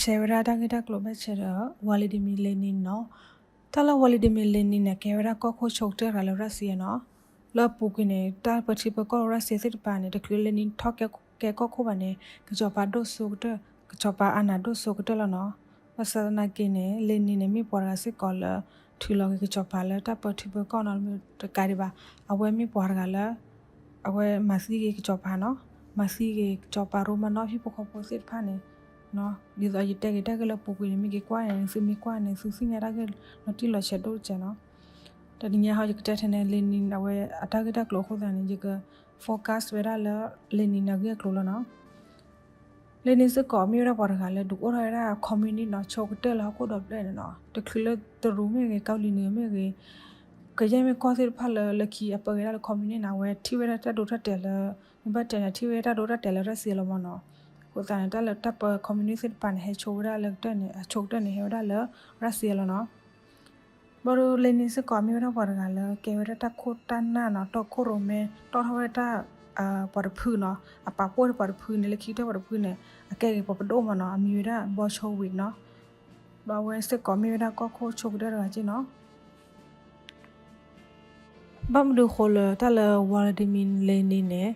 ရှဲဝဲဒၣ်တၢ်ဂ့ၢ်တၢ်ကျိၤဘၣ်ဆၣ်ဒီး Vladimir Lenin နီၤ. တၢ်လၢ Vladimir Lenin န့ၣ် ကဲဝဲဒၣ်ကီၢ်ခိၣ်ဆိကတၢၢ်တဂၤလၢ Russia နီၤ. လၢအပူၤကွံာ်န့ၣ် တၢ်ပၢထံပၢကီၢ် Russia သ့ၣ်တဖၣ်န့ၣ် တချုးလၢ Lenin ထီၣ်ကဲကီၢ်ခိၣ်ဘၣ်န့ၣ် ကစီၤပၤဒိၣ်စိကတၢၢ်, ကစီၤပၤ အာဏာ ဒိၣ်စိကတၢၢ်လီၤနီၤ. ဘၣ်ဆၣ်သနာ်က့န့ၣ် Lenin န့ၣ် မ့ၢ်ပှၤတဂၤစ့ၢ်ကီးလၢ ထုးလီၤက့ၤကစီၤပၤလၢတၢ်ပၢထံပၢကီၢ်နီၤ တကးဒံးဘၣ်, အဝဲမ့ၢ်ပှၤတဂၤလၢ အဝဲမၤသံက့ၤကစီၤပၤနီၤ, မၤသံက့ၤကစီၤပၤရိမနီၣ်ဟံၣ်ဖိဃီဖိသ့ၣ်တဖၣ်န့ၣ်, ဒ်သိးယတဲက့ၤတၢ်ဂ့ၢ်လၢပူၤကွံာ်န့ၣ် မ့ၢ်က့ၤကွၢ်န့ၣ် သုမ့ၢ်ကွၢ်န့ၣ် သုသ့ၣ်ညါတၢ်ဂ့ၢ်လီၤတံၢ်လီၤဆဲးဒိၣ်တစဲးနီၤ. တနံၤညါဟီ ယကတဲထဲန့ၣ် Lenin အဝဲအတၢ်ဂ့ၢ်တၢ်ကျိၤအဃိသတးန့ၣ် ယက focus ဝဲဒၣ်လၢ Lenin အဂ့ၢ်အကျိၤလီၤနီၤ. Lenin စ့ၢ်ကီးမ့ၢ်ဝဲဒၣ်ပှၤတဂၤလၢဒုးအိၣ်ထီၣ်ဝဲဒၣ် communist နီၤ ဆိကတၢၢ်လၢဟီၣ်ခိၣ်ဒီဖျၢၣ်န့ၣ်နီၤ, တချုးလၢတရူးမ့ၢ်ဂ့ၤ ကီၢ်လံၤနုာ်မ့ၢ်ဂ့ၤ, ကယဲၢ်မ့ၢ်ကီၢ်သ့ၣ်တဖၣ်လၢလၢခံအပၢက့ၤဒၣ်လၢ communist န့ၣ် အဝဲထံၣ်ဝဲဒၣ်တၢ်ဒိတၢ်တဲာ်လၢ မ့ၢ်ဘၣ်တဲန့ၣ် ထံၣ်ဝဲတၢ်ဒိတၢ်တဲာ်လၢ Russia လီၤမၢ်နီၤ. အဃိသတးန့ၣ် တၢ်လၢတၢ်ပၢ communist သ့ၣ်တဖၣ်န့ၣ် ဟဲဆိဝဲဒၣ်လၢကတၢၢ်န့ၣ် အဆိကတၢၢ်န့ၣ် ဟဲဝဲဒၣ်လၢ Russia လီၤနီၤ. ဘျီဒီး Lenin စ့ၢ်ကီးမ့ၢ်ဝဲဒၣ်ပှၤတဂၤလၢ ကဲဝဲဒၣ်တၢ်ခိၣ်တၢ်နၢ်နီၤ, တီၢ်ခိၣ်ရိၣ်မဲ တီၢ်ထီၣ်ဝဲဒၣ်တၢ် ပှၤတဖုနီၤ, အပာ်ဖှိၣ်ပှၤတဖုန့ၣ် လၢခံကတၢၢ်ပှၤတဖုန့ၣ် အကဲက့ၤပှၤပဒိၣ်မၢ်နီၤ, အမံၤဝဲဒၣ် Bolshevik နီၤ. ဘျီအဝဲစ့ၢ်ကီးမ့ၢ်ဝဲဒၣ်ကီၢ်ခိၣ်ဆိကတၢၢ်တဂၤက့နီၤ. ဘၣ်မနုၤဃိလၢတၢ်လၢ Vladimir Lenin န့ၣ်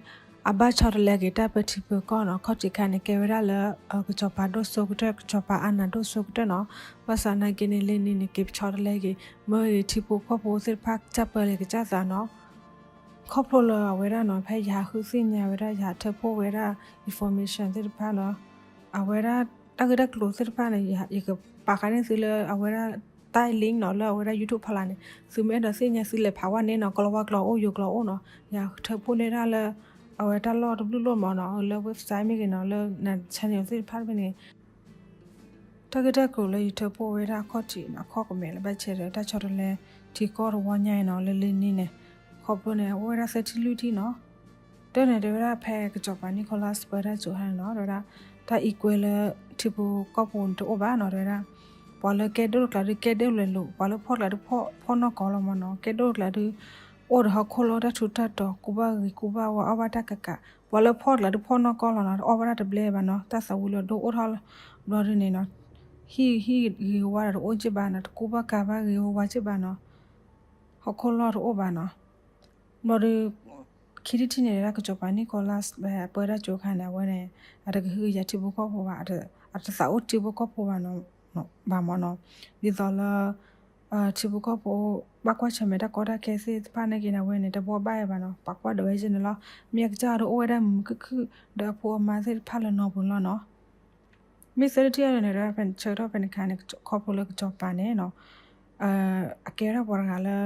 အဘၣ်ဆီတလဲက့ၤတၢ်ပၢထံပၢကီၢ်နီၤ, ခီၣ်ထံးခါန့ၣ် ကဲဝဲဒၣ်လၢ ကစီၤပၤဒိၣ်စိကတၢၢ် ကစီၤပၤ အာဏာ ဒိၣ်စိကတၢၢ်နီၤ. ဘၣ်ဆၣ်သနာ်က့န့ၣ် Lenin န့ၣ် က့ၤဆီတလဲက့ၤ မၢက့ၤထံဖိကီၢ်ဖိသ့ၣ်တဖၣ် ကစၢ်ပၢလၢကစၢ်သးနီၤ. ခီဖျိလၢအဝဲဒၣ်နီၤ ဖဲယဟးဃုသ့ၣ်ညါဝဲဒၣ် ယဟးထၢဖှိၣ်ဝဲဒၣ် information သ့ၣ်တဖၣ်လီၤ. အဝဲဒၣ်တၢ်ဂ့ၢ်တၢ်ကျိၤသ့ၣ်တဖၣ်န့ၣ် ယကပာ်ဃာ်န့ၢ်သုလၢအဝဲဒၣ်တၢ် link နီၤ လၢအဝဲဒၣ် YouTube ဖီလာ်န့ၣ် သုမ့ၢ်အဲၣ်ဒိးသ့ၣ်ညါသုလဲၤဖးဝဲန့ၣ်နီၤ, ကလီၤဝါကျိာ်အိၣ် ယိၤကျိာ်အိၣ်နီၤ, ယဟးထၢဖှိၣ်န့ၢ်ဒၣ်လၢ အဝဲတၢ်လီၢ်တဘျုးလီၢ်မၢ်နီၤ, လၢ website မ့ၢ်ဂ့ၤနီၤ, လၢ channel သ့ၣ်တဖၣ်မ့ၢ်ဂ့ၤ တၢ်ဂ့ၢ်တၢ်ကျိၤလၢယထၢဖှိၣ်ဝဲဒၣ်အခီၣ်ထံးနီၤ, အခီၣ်ကမဲာ်လၢဘၣ်ဆၣ်ဒီး တၢ်ဆီတလဲထံကီၢ်တဝီညါအံၤနီၤ, လၢ Lenin န့ၣ်, ခီဖျိန့ၣ် အိၣ်ဝဲဒၣ်သၢထံၣ်လွံၢ်ထံၣ်နီၤ. တၢ်န့ၣ် တဲဝဲဒၣ်ဖဲကစီၤပၤ Nicholas ပၢတၢ်စိၤခါန့ၣ်နီၤ, တဲဝဲဒၣ် တၢ် equal လၢထံဖိကီၢ်ဖိန့ၣ်တအိၣ်ဘၣ်နီၤ, တဲဝဲဒၣ် ပှၤလၢကဲဒိၣ်တကျါဒီးကဲဒိၣ်လဲၤလိာ်, ပှၤလၢဖှီၣ်တကျါဒီးဖှီၣ်နီၢ်ကီၢ်လီၤမၢ်နီၤ, ကဲဒိၣ်တကျါဒီး အိၣ်ဒီးဟီၣ်ခိၣ်လၢတၢ်ထူးတၢ်တီၤ, ကူၣ်ဘၣ်ဂ့ၤကူၣ်ဘၣ်ဝါ အီၣ်ဘၣ်တၢ်ကးကး, ပှၤလၢဖှီၣ်တကျါဒီးဖှီၣ်နီၢ်ကီၢ်လီၤနီၤ, တအီၣ်ဘၣ်တၢ်တဘျဲဘၣ်နီၤ, တၢ်သးဝံၤလီၤဒိအိၣ်ထီၣ်လီၤ. ဘျီဒုန့ၣ်နီၤ, ဟံၣ်ဟံၣ်ဂ့ၤဝါဒီးတအိၣ်က့ၢ်ဘၣ်နီၤ, တကူၣ်ဘၣ်ကၤဘၣ်ဂ့ၤဝါက့ၢ်ဘၣ်နီၤ, ဟီၣ်ခိၣ်လီၢ်တအိၣ်ဘၣ်နီၤ. ဘျီဒု ခံထံၣ်တထံၣ်န့ၣ် ဒၣ်ကစီၤပၤ Nicholas ပၢတၢ်စိၤခါန့ၣ် အဝဲန့ၣ် အတကဟုကယာ်ထံဖိကီၢ်ဖိဘၣ်, အတသးအိၣ်ထံဖိကီၢ်ဖိဘၣ်မၢ်နီၤ, ဒ်သိးလၢ ထံဖိကီၢ်ဖိ ဘၣ်ကွၢ်ဆၢၣ်မဲာ်တၢ်ကီတၢ်ခဲသ့ၣ်တဖၣ်နာ်က့န့ၣ် အဝဲန့ၣ် တဘှီဘၣ်ဘၣ်နီၤ, ပာ်ကွၢ်ဒိးဝဲယဲၢ်န့ၣ်လီၤ. မ့ၢ်အကစၢ်ဒီးအိၣ်ဝဲဒၣ်မုာ်မုာ်ခုၣ်ခုၣ် ဒီးအဖိအမါသ့ၣ်တဖၣ်လၢနီၢ်ပူၤလီၤနီၤ. မ့ၢ်သၢထံၣ်တထံၣ်န့ၣ် ဒၣ်ဖဲဆၢကတီၢ်ဖဲန့ၣ်ခါန့ၣ် ခီဖျိလၢကစီၤပၤန့ၣ်နီၤ, အကဲဝဲဒၣ်ပှၤတဂၤလၢ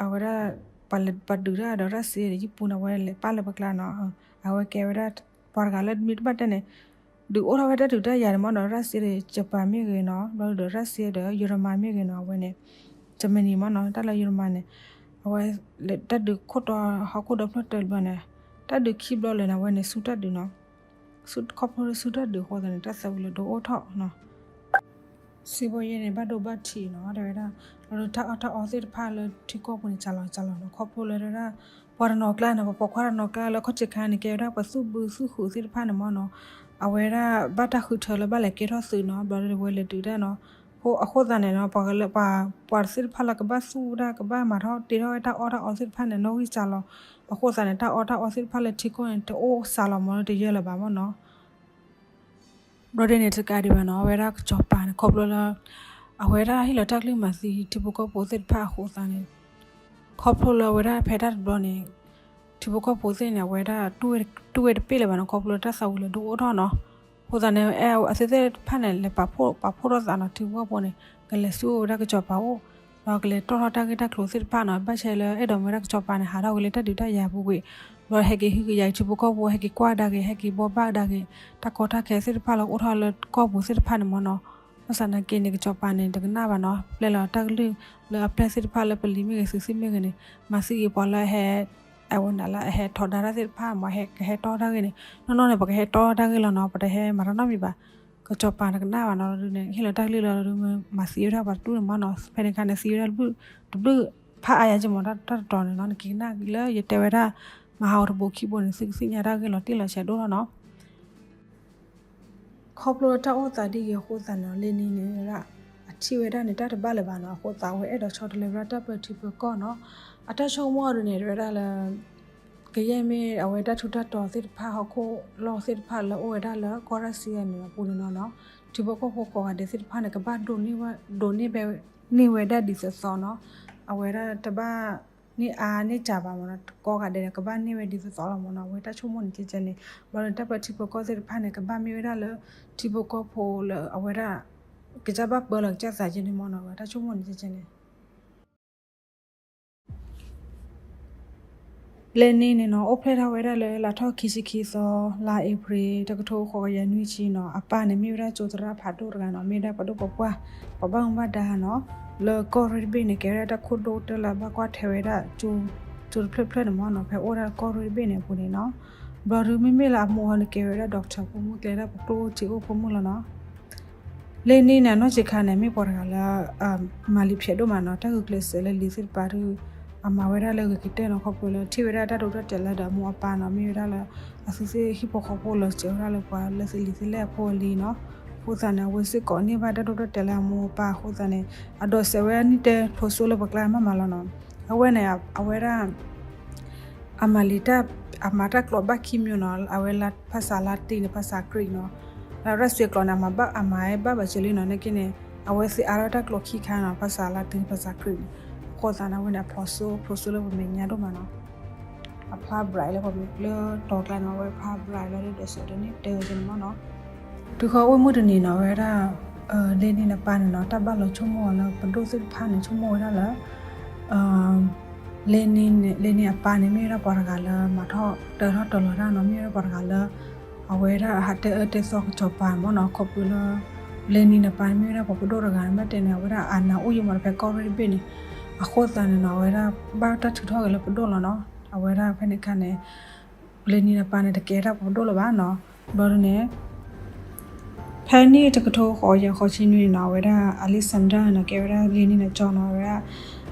အဝဲဒၣ် ပှၤဒုးတၢ်ဒီးရၢၣ်စ့ဒီး ယပူၤန့ၣ် အဝဲလဲၤပာ်လၢပကျါနီၤ, အဝဲကဲဝဲဒၣ် ပှၤတဂၤလၢမ့ၢ်တဘၣ်တဲန့ၣ် ဒုးအိၣ်ထီၣ်ဝဲတၢ်ဒုးတၢ်ယၤန့ၣ်မၢ်နီၤ, ရၢၣ်စ့ဒီး ယပၣ်မ့ၢ်ဂ့ၤနီၤ, ဘျီဒီးရၢၣ်စ့ဒီး ယိၤမနၤမ့ၢ်ဂ့ၤနီၤ, အဝဲန့ၣ် Germany မၢ်နီၤ, တၢ်လၢယိၤမနၤန့ၣ် အဝဲ တၢ်ဒုးခိၣ်တီဟီၣ်ခိၣ်ဒီဖျၢၣ်တဘျီန့ၣ်, တၢ်ဒုးခံဘျီလၢာ်န့ၣ် အဝဲန့ၣ် ဆူတၢ်ဒုးနီၤ, ဆူ ခီဖျိလၢဆူတၢ်ဒုးအဃိသတးန့ၣ် တၢ်သးဝံၤလၢဒိအိၣ်ထီၣ်နီၤ. စံးဘိယဲၢ်န့ၣ် ဘၣ်ဒိဘၣ်ထံးနီၤ, တဲဝဲဒၣ် လီၤဒုးတၢ်အီၣ်တၢ်အီသ့ၣ်တဖၣ်လၢထံကီၢ်ပူၤန့ၣ် စှၤလီၤစှၤလီၤနီၤ, ခီဖျိလၢတဲဝဲဒၣ် ပှၤတနီၤကျါန့ၣ် ပှၤပိာ်ခွါတနီၤကျါလၢခီၣ်ထံးခါန့ၣ် ကဲဝဲဒၣ်ပှၤသူၣ်ဘုသူၣ်ခုးသ့ၣ်တဖၣ်န့ၣ်မၢ်နီၤ, အဝဲဒၣ်ဘၣ်တၢ်ဃုထၢလၢဘၣ်လဲၤကဲထီၣ်သုးနီၤ, ဘျီဒီးဝဲလဲၤဒုးတၢ်နီၤ, အဃိသတးန့ၣ်နီၤ ပှၤလၢ ပှၤသ့ၣ်တဖၣ်လၢကဘၣ်သူၣ်ဝဲဒၣ် ကဘၣ်မၤထီၣ်တ့ထီၣ်ဝဲတၢ်အီၣ်တၢ်အီသ့ၣ်တဖၣ်န့ၣ် နီၣ်ဂံၢ်စှၤလီၤ, အဃိသတးန့ၣ် တၢ်အီၣ်တၢ်အီသ့ၣ်တဖၣ်လၢထံကီၢ်န့ၣ် တအိၣ်စှၤလီၤမၢ်နီၤ တယၢလၢၤဘၣ်မၢ်နီၤ. ဘျီဒ်န့ၣ်တကးဒံးဘၣ်နီၤ, အဝဲဒၣ်ကစီၤပၤန့ၣ် ခီဖျိလၢ အဝဲဒၣ်ဟ့ၣ်လီၤတၢ်ကလုၢ်မၤသံထံဖိကီၢ်ဖိသ့ၣ်တဖၣ်အဃိသတးန့ၣ်, ခီဖျိလၢအဝဲဒၣ်ဖဲတၢ်တဘျီန့ၣ် ထံဖိကီၢ်ဖိသ့ၣ်န့ၣ် အဝဲဒၣ်တူၢ်ဝဲတပ့ၢ်လၢၤဘၣ်နီၤ, ခီဖျိလၢတၢ်သးဝံၤလၢဒိအိၣ်ထီၣ်နီၤ, အဃိသတးန့ၣ် အဲအဝဲသ့ၣ်တဖၣ်န့ၣ် လဲၤပာ်ဖှိၣ်ပာ်ဖှိၣ်ထီၣ်သးနီၤ, ထံဖိကီၢ်ဖိန့ၣ် ကလဲၤဆူဝဲဒၣ်ကစီၤပၤအိၣ်, ဒီးကလဲၤတီၣ်ထီၣ်တၢ်ဂ့ၢ်တၢ်ကျိၤသ့ၣ်တဖၣ်နီၤ, ဘၣ်ဆၣ်လၢအဲၣ်ဒိးမ့ၢ်ဝဲဒၣ်ကစီၤပၤန့ၣ် ဟးထီၣ်ဝဲလၢတၢ်ဒုးတၢ်ယၤပူၤကွံာ်, ဒီးဟဲက့ၤဟုကယာ်ထံဖိကီၢ်ဖိ ဟဲက့ၤကွၢ်ကဒါက့ၤ ဟဲက့ၤဘှီဘၣ်ကဒါက့ၤ တၢ်ကီတၢ်ခဲသ့ၣ်တဖၣ်လၢအိၣ်ထီၣ်လၢကီၢ်ပူၤသ့ၣ်တဖၣ်န့ၣ်မၢ်နီၤ, ဘၣ်ဆၣ်သနာ်က့န့ၣ် ကစီၤပၤန့ၣ် တကနၣ်ဘၣ်နီၤ, ပျဲလီၤတၢ်ကလုၢ်လၢအပျဲၢ်သ့ၣ်တဖၣ်လၢပလံၤမ့ၢ်ဂ့ၤ သုးသ့ၣ်မ့ၢ်ဂ့ၤန့ၣ် မၤသံက့ၤပှၤလၢအဟဲ အဝဲဒၣ်လၢအဟဲထီဒါတၢ်သ့ၣ်တဖၣ် မ်ဟဲကဟဲတီၢ်တၢ်ဂ့ၢ်န့ၣ်, နီၢ်နီၢ်န့ၣ် ပကဟဲတီၢ်တၢ်ဂ့ၢ်လီၤနီၤ, ပတဟဲမၤတၢ်နီတမံၤဘၣ်. ကစီၤပၤတကနၣ်ဘၣ်နီၤ, ဒ်န့ၣ် ဟ့ၣ်လီၤတၢ်ကလုၢ်လီၤဒုး မၤသံဝဲဒၣ်ပှၤတဒူၣ်န့ၣ်မၢ်နီၤ, ဖဲန့ၣ်အခါန့ၣ် သံဝဲဒၣ်တဘျုးတဘျုးဖးအါယၤက့မး တၢ်တတီၤန့ၣ်နီၤ, နက့ၤကနၣ်လၢယတဲဝဲဒၣ် မဟါအီၤတဘိခံဘိန့ၣ် သုကသ့ၣ်ညါတၢ်ဂ့ၢ်လီၤတံၢ်လီၤဆဲးဒိၣ်ထီၣ်နီၤ. ခီဖျိလၢတၢ်အိၣ်သးဒ်အံၤအဃိသတးန့ၣ် လ့နံန့ၣ်ဝဲဒၣ် အထံၣ်ဝဲဒၣ်န့ၣ် တၢ်တဘၣ်လၢၤဘၣ်နီၤ. အဃိသတး အဝဲအဲၣ်ဒိးဆီတလဲဝဲဒၣ်တၢ်ပၢထံပၢကီၢ်နီၤ. အတၢ်ဆိကမိၣ်အီၤဒ်န့ၣ် တဲဝဲဒၣ်လၢ ကယဲၢ်မ့ၢ်အဝဲတၢ်ထူးတၢ်တီၤသ့ၣ်တဖၣ် ဟီၣ်ခိၣ်လီၢ်သ့ၣ်တဖၣ်လၢအိၣ်ဝဲဒၣ်လၢကီၢ်ရၢၣ်စံယါန့ၣ်အပူၤန့ၣ်နီၤ, ထံဖိကီၢ်ဖိကိးဂၤဒဲးသ့ၣ်တဖၣ်န့ၣ် ကဘၣ်ဒိးန့ၢ်ဝဲ ဒိးန့ၢ်ဝဲဒၣ်ဒ်သိးသိးနီၤ. အဝဲဒၣ်တဘၣ် န့ၢ်အါန့ၢ်စှၤဘၣ်မ့ၢ်နီၤ, ကိးဂၤဒဲးန့ၣ် ကဘၣ်န့ၢ်ဝဲဒ်သိးသိးလီၤမ့ၢ်နီၤ. အဝဲတၢ်ဆိကမိၣ်န့ၣ်ကဲကဲန့ၣ် ဘျီဒီးတၢ်ပၢထံပၢကီၢ်သ့ၣ်တဖၣ်န့ၣ် ကဘၣ်မ့ၢ်ဝဲဒၣ်လၢ ထံဖိကီၢ်ဖိလၢအဝဲဒၣ် ကစၢ်ဘၣ်ပၢလီၤကစၢ်သးကဲန့ၣ်မ့ၢ်နီၤ. အဝဲတၢ်ဆိကမိၣ်န့ၣ်ကဲကဲန့ၣ် လ့နံန့ၣ်နီၤ အိၣ်ဖျဲၣ်ထီၣ်ဝဲဒၣ်လၢလါထီၣ်ခံဆံခံသီ လါအ့ဖြ့ၣ် တကထိဃိးကယၤနွံဆံနီၤ. အပၢ်န့ၣ်မ့ၢ်ဝဲဒၣ်ကၠိသရၣ်ဖးဒိၣ်တဂၤနီၤ, မ့ၢ်ဝဲဒၣ်ပှၤဒိၣ်ပှၤပှၢ် ပှၤဘၣ်မူဘၣ်ဒါနီၤ, လၢကီၢ်ရ့ၣ်တဘ့ၣ်န့ၣ် ကဲဝဲဒၣ်တၢ်ခိၣ်ဒိၣ်ကတၢၢ်လၢအဘၣ်ကွၢ်ထွဲဝဲဒၣ် ကၠိတဖျၢၣ်ဖျၢၣ်န့ၣ်မ့ၢ်နီၤ, ဖဲအိၣ်ဝဲဒၣ်ကီၢ်ရ့ၣ်တဘ့ၣ်န့ၣ်အပူၤန့ၣ်နီၤ. ဘျီဒီးမ့မ့ၢ်လၢအမိၢ်အီၤန့ၣ် ကဲဝဲဒၣ် doctor ဖိမုၣ်ကျဲဒၣ် ပကျိၣ်အိၣ်စ့အိၣ်ဖိမုၣ်လီၤနီၤ. လ့နံန့ၣ် အနီၢ်ဆံးခါန့ၣ် မ့ၢ်ပှၤတဂၤလၢ မၤလံာ်ဖျဲးဒိၣ်မးနီၤ, တၢ်ဂုာ်ကျဲးစၢးလၢလံာ်သ့ၣ်တဖၣ်ဒီး အမၤဝဲဒၣ်လၢဂ့ၤကတၢၢ်နီၤ, ခီဖျိလၢထံၣ်ဝဲဒၣ်တၢ်ဒိတၢ်တဲာ်လၢဒီးအမိၢ်အပၢ်နီၤ, မ့ၢ်ဝဲဒၣ်လၢ အသုသ့ၣ်ဟံၣ်ဖိဃီဖိလီၤစၢၤဝဲဒၣ်လၢပှၤလၢသ့ၣ်လံာ်သ့ၣ်လဲၢ်အဖိအလံၤနီၤ. အဃိသတးန့ၣ် အဝဲစ့ၢ်ကီးန့ၢ်ဘၣ်တၢ်ဒိတၢ်တဲာ်လၢအမိၢ်အပၢ်အဃိသတးန့ၣ် အဒိးစဲးဝဲနံၣ်တဲဖိစိလၢပကျါမးမးလီၤနီၤ. အဝဲန့ၣ် အဝဲဒၣ် အမၤလံာ်တၢ် အမၤတၢ်ကျိာ်ဘၣ်ခံမံၤနီၤ, အဝဲလၢဖၣ်ဆးလၢတံၢ်န့ၣ် ဖၣ်ဆးကရံးနီၤ, လၢရၢၣ်စ့ကျိာ်န့ၣ် အမၤဘၣ် အမၤဝဲဘၣ်ဘၣ်စၢၤလံနီၤ, နာ်က့န့ၣ် အဝဲသ့ၣ်အါထီၣ်တၢ်ကျိာ်ခံခါနီၤ, ဖၣ်ဆးလၢတံၢ် ဖၣ်ဆးကရံးန့ၣ်, အဃိသတးန့ၣ် အဝဲန့ၣ် အဖျိးစိ ဖျိးစိလၢပမဲာ်ညါဒိၣ်မးနီၤ, အဖျါ bright လၢပမဲာ်လၢတီၤကျါန့ၣ် အဝဲဖျါ bright လီၤဒီးစဲးဒီးန့ၣ်တဲဝဲန့ၣ်မးနီၤ. တုၤဃီအိၣ်မုၢ်တနံၤနီၤ အဝဲဒၣ် လ့နံန့ၣ်အပၢ်န့ၣ်နီၤ တၢ်ဘၣ်လီၤဆိကမိၣ်အီၤလၢ ပဒိၣ်သ့ၣ်တဖၣ်န့ၣ် ဆိကမိၣ်ဝဲဒၣ်လၢ လ့နံန့ၣ် လ့နံအပၢ်န့ၣ် မ့ၢ်ဝဲဒၣ်ပှၤတဂၤလၢ မၤထီၣ်တၢထီၣ်တၢလီၤတၢ်နီၤ, မ့ၢ်ဝဲဒၣ်ပှၤတဂၤလၢ အဝဲဒၣ်ဟးတဲအၢတဲသီကစီၤပၤမ့ၢ်နီၤ, ခီဖျိလၢ လ့နံန့ၣ်အပၢ်န့ၣ် မ့ၢ်ဝဲဒၣ်ပှၤပဒိၣ်တဂၤန့ၣ် ဘၣ်တဲန့ၣ် အဝဲဒၣ်အနးအိၣ်ယိာ်မးဒီးဖဲကီၢ်ရ့ၣ်တဘ့ၣ်န့ၣ်, အဃိသတးန့ၣ်နီၤ အဝဲဒၣ်ဘၣ်တၢ်ထုးထီၣ်က့ၤလၢပဒိၣ်လီၤနီၤ, အဝဲဒၣ်ဖဲန့ၣ်အခါန့ၣ် လ့နံန့ၣ်အပၢ်န့ၣ် တကဲဒၣ်ပှၤပဒိၣ်လၢၤဘၣ်နီၤ, ဘျီဒ်န့ၣ် ဖဲနံၣ်တကထိဃိးကယၤဃိးဆံနွံန့ၣ်နီၤ အဝဲဒၣ် Alexander န့ၣ်နီၤ ကဲဝဲဒၣ်လ့နံန့ၣ်ကၠီနီၤ, အဝဲဒၣ်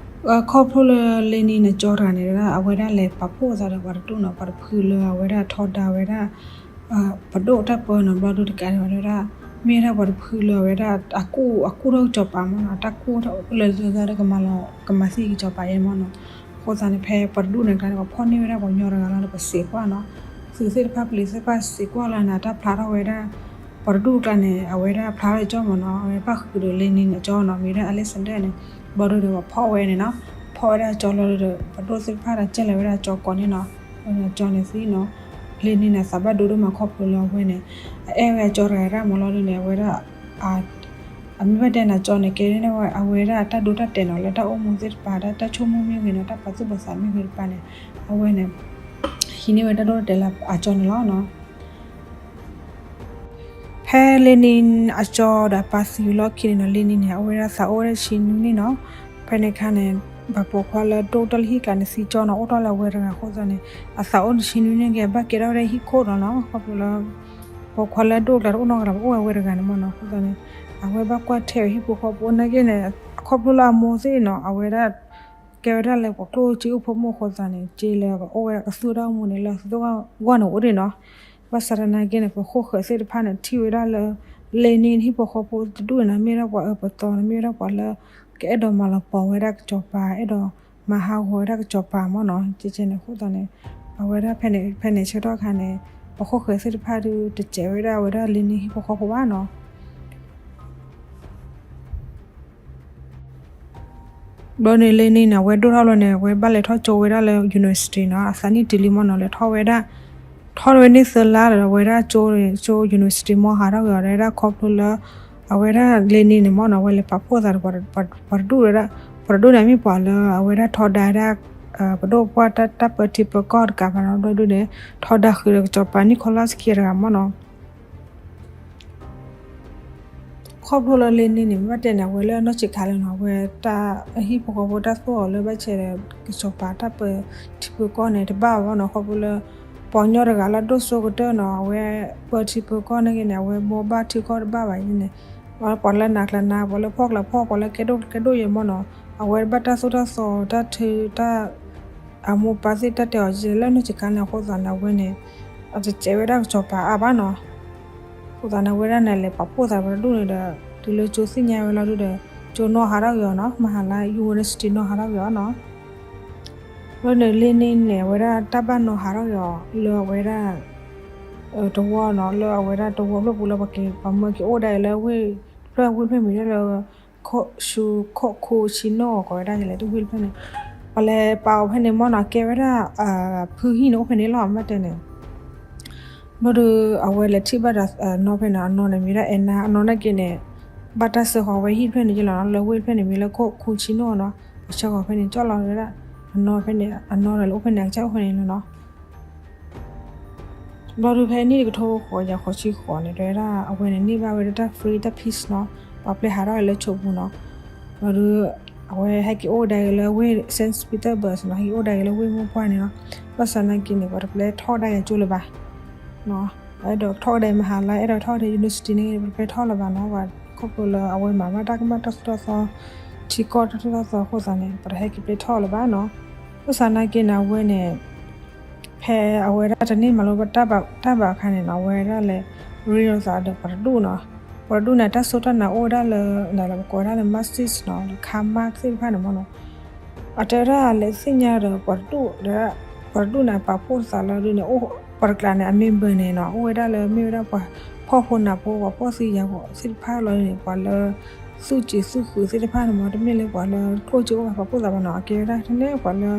ခီဖျိလၢလ့နံန့ၣ်ကၠီတဂၤန့ၣ် အဝဲဒၣ်လဲၤပာ်ဖှိၣ်အသးဒီးပှၤတဒူၣ်နီၤ, ပှၤတဖုလၢအဝဲဒၣ်ထီဒါဝဲဒၣ် ပဒိၣ်တၢ်ပၢနီၤ, ဘျီဒုတကးဒံးဝဲဒၣ် မ့ၢ်ဝဲဒၣ်ပှၤတဖုလၢအဝဲဒၣ် အကူၣ် အကူၣ်ထီၣ်ကစီၤပၤမ့ၢ်နီၤ, တၢ်ကူၣ်ထီၣ်လၢလၢလၢကမၤလီၤ ကမၤသံကစီၤပၤယဲမ့ၢ်နီၤ, အဃိသတးန့ၣ် ဖဲပှၤတဒူၣ်န့ၣ်ကျါန့ၣ် ပှၤဖီၣ်န့ၢ်ဝဲဒၣ်ပှၤညီတဂၤလီၤဒီး ပစံးကွၢ်နီၤ, သုးသ့ၣ်တဖၣ် ပျံၤသ့ၣ်တဖၣ်စံးကွၢ်လၢန့ၣ် တၢ်ဖျါထီၣ်ဝဲဒၣ် ပှၤတဒူၣ်ကျါန့ၣ် အဝဲဒၣ်ဖျါထီၣ်ကၠီမ့ၢ်နီၤ, အဝဲဘၣ်ဃုာ်ဒီးလ့နံန့ၣ်ကၠီနီၤ, မ့ၢ်ဝဲဒၣ် Alexander န့ၣ်, ဘျီဒုဒီးပှၤဖီၣ်ဝဲန့ၣ်နီၤ, ဖီၣ်ဝဲဒၣ်ကၠီလီၤဒီး ပဒိၣ်သ့ၣ်တဖၣ်ဒီးကဲလီၤဝဲဒၣ်ကၠီကိးန့ၣ်နီၤ, အကၠီန့ၣ်သံနီၤ, လ့နံန့ၣ် သးဘၣ်ဒိဒိၣ်မးခီဖျိလၢအဝဲန့ၣ် အအဲၣ်ဝဲအကၠီတဂၤဒၣ်မ့ၢ်လီၤဒုန့ၣ် အဝဲဒၣ် အမ့ၢ်ဘၣ်တဲန့ၣ် အကၠီန့ၣ် ကဲန့ၢ်ဝဲအဝဲဒၣ်တၢ်ဒိတၢ်တဲာ်နီၤ, လၢတၢ်အိၣ်မူသ့ၣ်တဖၣ် တၢ်ဆိကမိၣ်မ့ၢ်ဂ့ၤနီၤ, တၢ်ပာ်သူၣ်ပာ်သးမ့ၢ်ဂ့ၤတဖၣ်န့ၣ် အဝဲန့ၣ် ဟံးန့ၢ်ဝဲတၢ်ဒိတၢ်တဲာ်လၢအကၠီန့ၣ်လီၤနီၤ. ဖဲလ့နံအကၠီဒီးအပၢ်သံဝံၤလီၢ်ခံန့ၣ်နီၤ, လ့နံန့ၣ် အဝဲဒၣ်သးအိၣ်ဝဲဒၣ်တဆံနွံနံၣ်နီၤ, ဖဲန့ၣ်အခါန့ၣ် ပှၤပိာ်ခွါလၢဒိၣ်တၢ်လၢဟံၣ်ကျါန့ၣ် သံကၠီနီၤ, အိၣ်ထီၣ်လၢအဝဲတဂၤအဃိသတးန့ၣ် အသးအိၣ်တဆံနွံနံၣ်က့ အဘၣ်ကဲထီၣ်ဝဲဒၣ်ဟံၣ်ခိၣ်ဒီးနီၤ, ခီဖျိလၢ ပိာ်ခွါလၢဒိၣ်ကျါတအိၣ်နီတဂၤလၢၤဘၣ် အိၣ်ဝဲတဂၤန့ၣ်မ့ၢ်နီၤ, အဃိသတးန့ၣ် အဝဲဘၣ်ကွၢ်ထွဲဝဲဟံၣ်ဖိဃီဖိနာ်က့န့ၣ် ခီဖျိလၢအမိၢ်သ့ၣ်နီၤ အဝဲဒၣ် ကဲဝဲဒၣ်လၢပှၤကျိၣ်စ့အိၣ်ဖိမုၣ်အဃိသတးန့ၣ် က့လၢပအိၣ်ဝဲဒၣ်ကသူၣ်တၢ်အိၣ်မူန့ၣ် လၢအသုတဂီၢ်န့ၣ်အိၣ်ဒံးနီၤ, ဘၣ်ဆၣ်သနာ်က့န့ၣ် ပှၤခိၣ်ဃၢၤသ့ၣ်တဖၣ်န့ၣ် ထံၣ်ဝဲဒၣ်လၢ လ့နံန့ၣ် ဟံၣ်ဖိဃီဖိတဒူၣ်န့ၣ် မ့ၢ်ဝဲဒၣ်ပှၤအၢပှၤသီန့ၣ် မ့ၢ်ဝဲဒၣ်ပှၤလၢ ကအဲၣ်ဒိးမၤလီၤပီၤဝဲဒၣ်ကစီၤပၤ အဲၣ်ဒိးမၤဟးဂီၤဝဲဒၣ်ကစီၤပၤမ့ၢ်နီၤ, ကဲကဲန့ၣ်အဃိသတးန့ၣ် အဝဲဒၣ်ဖဲန့ၣ် ဖဲန့ၣ်ဆၢကတီၢ်အခါန့ၣ် ပှၤခိၣ်ဃၢၤသ့ၣ်တဖၣ်ဒုး တစဲးဝဲဒၣ်ဝဲဒၣ်လ့နံဟံၣ်ဖိဃီဖိဘၣ်နီၤ. ဘျီန့ၣ်လ့နံန့ၣ် အဝဲဒိၣ်ထီၣ်လီၤန့ၣ် အဝဲဘၣ်လဲၤထီၣ်ကၠိဝဲဒၣ်လၢ university နီၤ, အသးနံၣ်တုၤလံမ့ၢ်နီၤ လဲၤထီၣ်ဝဲဒၣ် ထီၣ်ဝဲန့ၣ်သၢလါဒီး အဝဲဒၣ်ကၠိ ကၠိ university မ့ၢ်ဟးထီၣ်က့ၤအီၤ ဝဲဒၣ်ခီဖျိလၢ အဝဲဒၣ်လ့နံန့ၣ်မ့ၢ်နီၤ အဝဲလဲၤပာ်ဖှိၣ်သးဒီး ပှၤတဒူၣ်ဝဲဒၣ် ပှၤတဒူၣ်န့ၣ် မ့ၢ်ပှၤလၢအဝဲဒၣ်ထီဒါဝဲဒၣ် ပဒိၣ်ပှၢ်တၢ်ပၢထံပၢကီၢ်တကးဘၣ်နီၤ, ဘျီဒုန့ၣ် ထီဒါဃုာ်ဒီးကစီၤပၤ Nicholas ခံဂၤတဂၤမ့ၢ်နီၤ. ခီဖျိလၢလ့နံန့ၣ် မ့ၢ်ဘၣ်တဲန့ၣ် အဝဲလၢအနီၢ်ဆံးခါလၢနီၤ အဝဲတၢ်ဟံၣ်ဖိဃီဖိတၢ်သိၣ်အီၤလၢဘၣ်ဆဲးဒီး ကစီၤပၤတၢ်ပၢထံပၢကီၢ်န့ၣ် တဘၣ်ဘၣ်နီၤ, ခီဖျိလၢ ပှၤကညီတဂၤလၢအဒိၣ်စိကတၢၢ်နီၤ အဝဲပၢထံပၢကီၢ်န့ၣ်ဂ့ၤန့ၣ် အဝဲဘိးဘၣ်ထံကီၢ်တဘၣ်ဘၣ်န့ၣ် ပှၤလၢနးကျါနး ပှၤလၢဖှီၣ်ကျါဖှီၣ် ပှၤလၢကဲဒိၣ်ကဲဒိၣ်ယဲမ့ၢ်နီၤ အဝဲဘၣ်တၢ်သိၣ်တၢ်သီ တၢ်ထု တၢ် အမိၢ်ပၢ်သ့ၣ်တၢ်တဲအီၤ လၢနီၢ်ဆံးခါန့ၣ်အဃိသးန့ၣ် အဝဲန့ၣ် အတစဲးဝဲဒၣ်ကစီၤပၤအါဘၣ်နီၤ. အဃိသတးန့ၣ် အဝဲဒၣ်န့ၣ် လဲၤပာ်ဖှိၣ်သးပှၤတဒူၣ်န့ၣ်ဒီး တုၤလၢကၠိသ့ၣ်ညါဝဲလီၤဒုဒီး ကၠိနီၣ်ဟးထီၣ်က့ၤအီၤနီၤ, မဟၤလါ university နီၣ်ဟးထီၣ်က့ၤအီၤနီၤ. ဘျီန့ၣ် လ့န့ၣ်န့ၣ် အဝဲဒၣ်တၢ်ဘၣ်နီၣ်ဟးထီၣ်က့ၤအီၤ လၢအဝဲဒၣ် တဝီနီၤ, လၢအဝဲဒၣ်တဝီဖျၢၣ်ပူၤလၢပှၤက့ၤ ပှၤမၢက့ၤအိၣ်ဒၣ်အံၤလၢဝ့ၢ်တဖျၢၣ်, ဝ့ၢ်တဖျၢၣ်မံၤဒၣ်လၢ ခိၣ်ဆူခိၣ်ခူဆံနိၣ် ကိးဝဲဒၣ်လဲၣ် တဝ့ၢ်တဖျၢၣ်န့ၣ်, ပှၤလဲၤပာ်အီၤဖဲန့ၣ်မ့ၢ်နီၤ, ကဲဝဲဒၣ် ဖုဟံၣ်န့ၣ် အိၣ်ဖဲန့ၣ်လီၤ မ့ၢ်တဲန့ၣ်. ဘျီဒီး အဝဲလဲၤထံၣ်ဘၣ်ဒီးအနီၢ်ဖဲန့ၣ်, အနီၢ်န့ၣ်မ့ၢ်ဒၣ်အဲၣ်နါ, အနီၢ်နာ်က့န့ၣ် ဘၣ်တၢ်စၢဃီၤဝဲဟံၣ်တဖျၢၣ်န့ၣ်က့လီၤနီၤ, လၢဝ့ၢ်တဖျၢၣ်န့ၣ်မ့ၢ်လၢခိၣ်ခူဆံနိၣ်နီၤ, ပှၤဆှၢဃီၤဖဲန့ၣ် ကၠီၣ်လီၤဝဲဒၣ် အနီၢ်ဖဲန့ၣ်, အနီၢ်ဒီးလဲၤအိၣ်ဖဲန့ၣ် အကစၢ်အိၣ်ဖဲန့ၣ်လီၤနီၤ. ဘျီဒုး ဖဲနံၣ်တကထိဃိးကယၤဃိးဆံဃိးန့ၣ် တဲဝဲဒၣ် အဝဲန့ၣ်န့ၢ်ဘၣ်ဝဲဒၣ်တၢ် free တၢ် pass နီၤ, ပှၤပျဲဟးထီၣ်ဝဲလၢဆိးပူၤနီၤ. ဘျီဒုး အဝဲဟဲက့ၤအိၣ်ဒၣ်ဂ့ၤလၢဝ့ၢ် Saint Petersburg နီၤ, ဟဲက့ၤအိၣ်ဒၣ်ဂ့ၤလၢဝ့ၢ်မိၢ်ပှၢ်န့ၣ်နီၤ. ဘၣ်ဆၣ်သနာ်က့န့ၣ် ပှၤတပျဲထီၣ်ဒၣ်ဂ့ၤကၠိလၢၤဘၣ် အဲၣ်ဒိးထီၣ်ဒၣ်မဟါလၢ အဲၣ်ဒိးထီၣ်ဒၣ် university န့ၣ် ပတပျဲထီၣ်လၢၤဘၣ်နီၤ, ပှၤခီဖျိလၢအဝဲမၤဘၣ်တၢ်ကမၣ်တၢ်သိၣ်တၢ်သီ ထံကီၢ်တၢ်သိၣ်တၢ်သီအဃိသတးန့ၣ် ပတဟဲက့ၤပျဲထီၣ်လၢၤဘၣ်နီၤ. ဘၣ်ဆၣ်သနာ်က့န့ၣ် အဝဲန့ၣ် ဖဲအဝဲဒၣ်တန့ၢ်မၤလိဘၣ်တၢ်ဘၣ်အခါန့ၣ်နီၤ, အဝဲဒၣ်လဲၤရ့လိာ်သးဒီးပှၤတဒူၣ်နီၤ. ပှၤတဒူၣ်န့ၣ် တၢ်စိတၢ်နာ်အိၣ်ဝဲဒၣ်လၢ နလၢပကိးဝဲဒၣ်လၢ Marxist နီၤ, Karl Marx သ့ၣ်တဖၣ်န့ၣ်မ့ၢ်နီၤ. အတဲဝဲဒၣ်လဲၤသ့ၣ်ညါဒီးပှၤတဒူၣ်ဒီး ပှၤတဒူၣ်န့ၣ် ပာ်ဖှိၣ်သးလီၤဒုန့ၣ် အိၣ်ပှၤတကျးန့ၣ် အ member န့ၣ်နီၤ, အိၣ်ဝဲဒၣ်လၢ မ့ၢ်ဝဲဒၣ်ပှၤဖှီၣ်ဖိနးဖိ ပှၤဖှီၣ်သံယာ်ဂီၤသ့ၣ်တဖၣ်လီၤန့ၣ်, ပှၤလၢ သူၣ်စူၤသူၣ်ဃုာ်သ့ၣ်တဖၣ်န့ၣ်မ့ၢ်, တမ့ၢ်လၢပှၤလၢကျိၣ်စ့အိၣ်ဘၣ်ပာ်ဖှိၣ်သးဘၣ်နီၤ, အကဲဝဲဒၣ်ထဲန့ၣ် ပှၤလၢ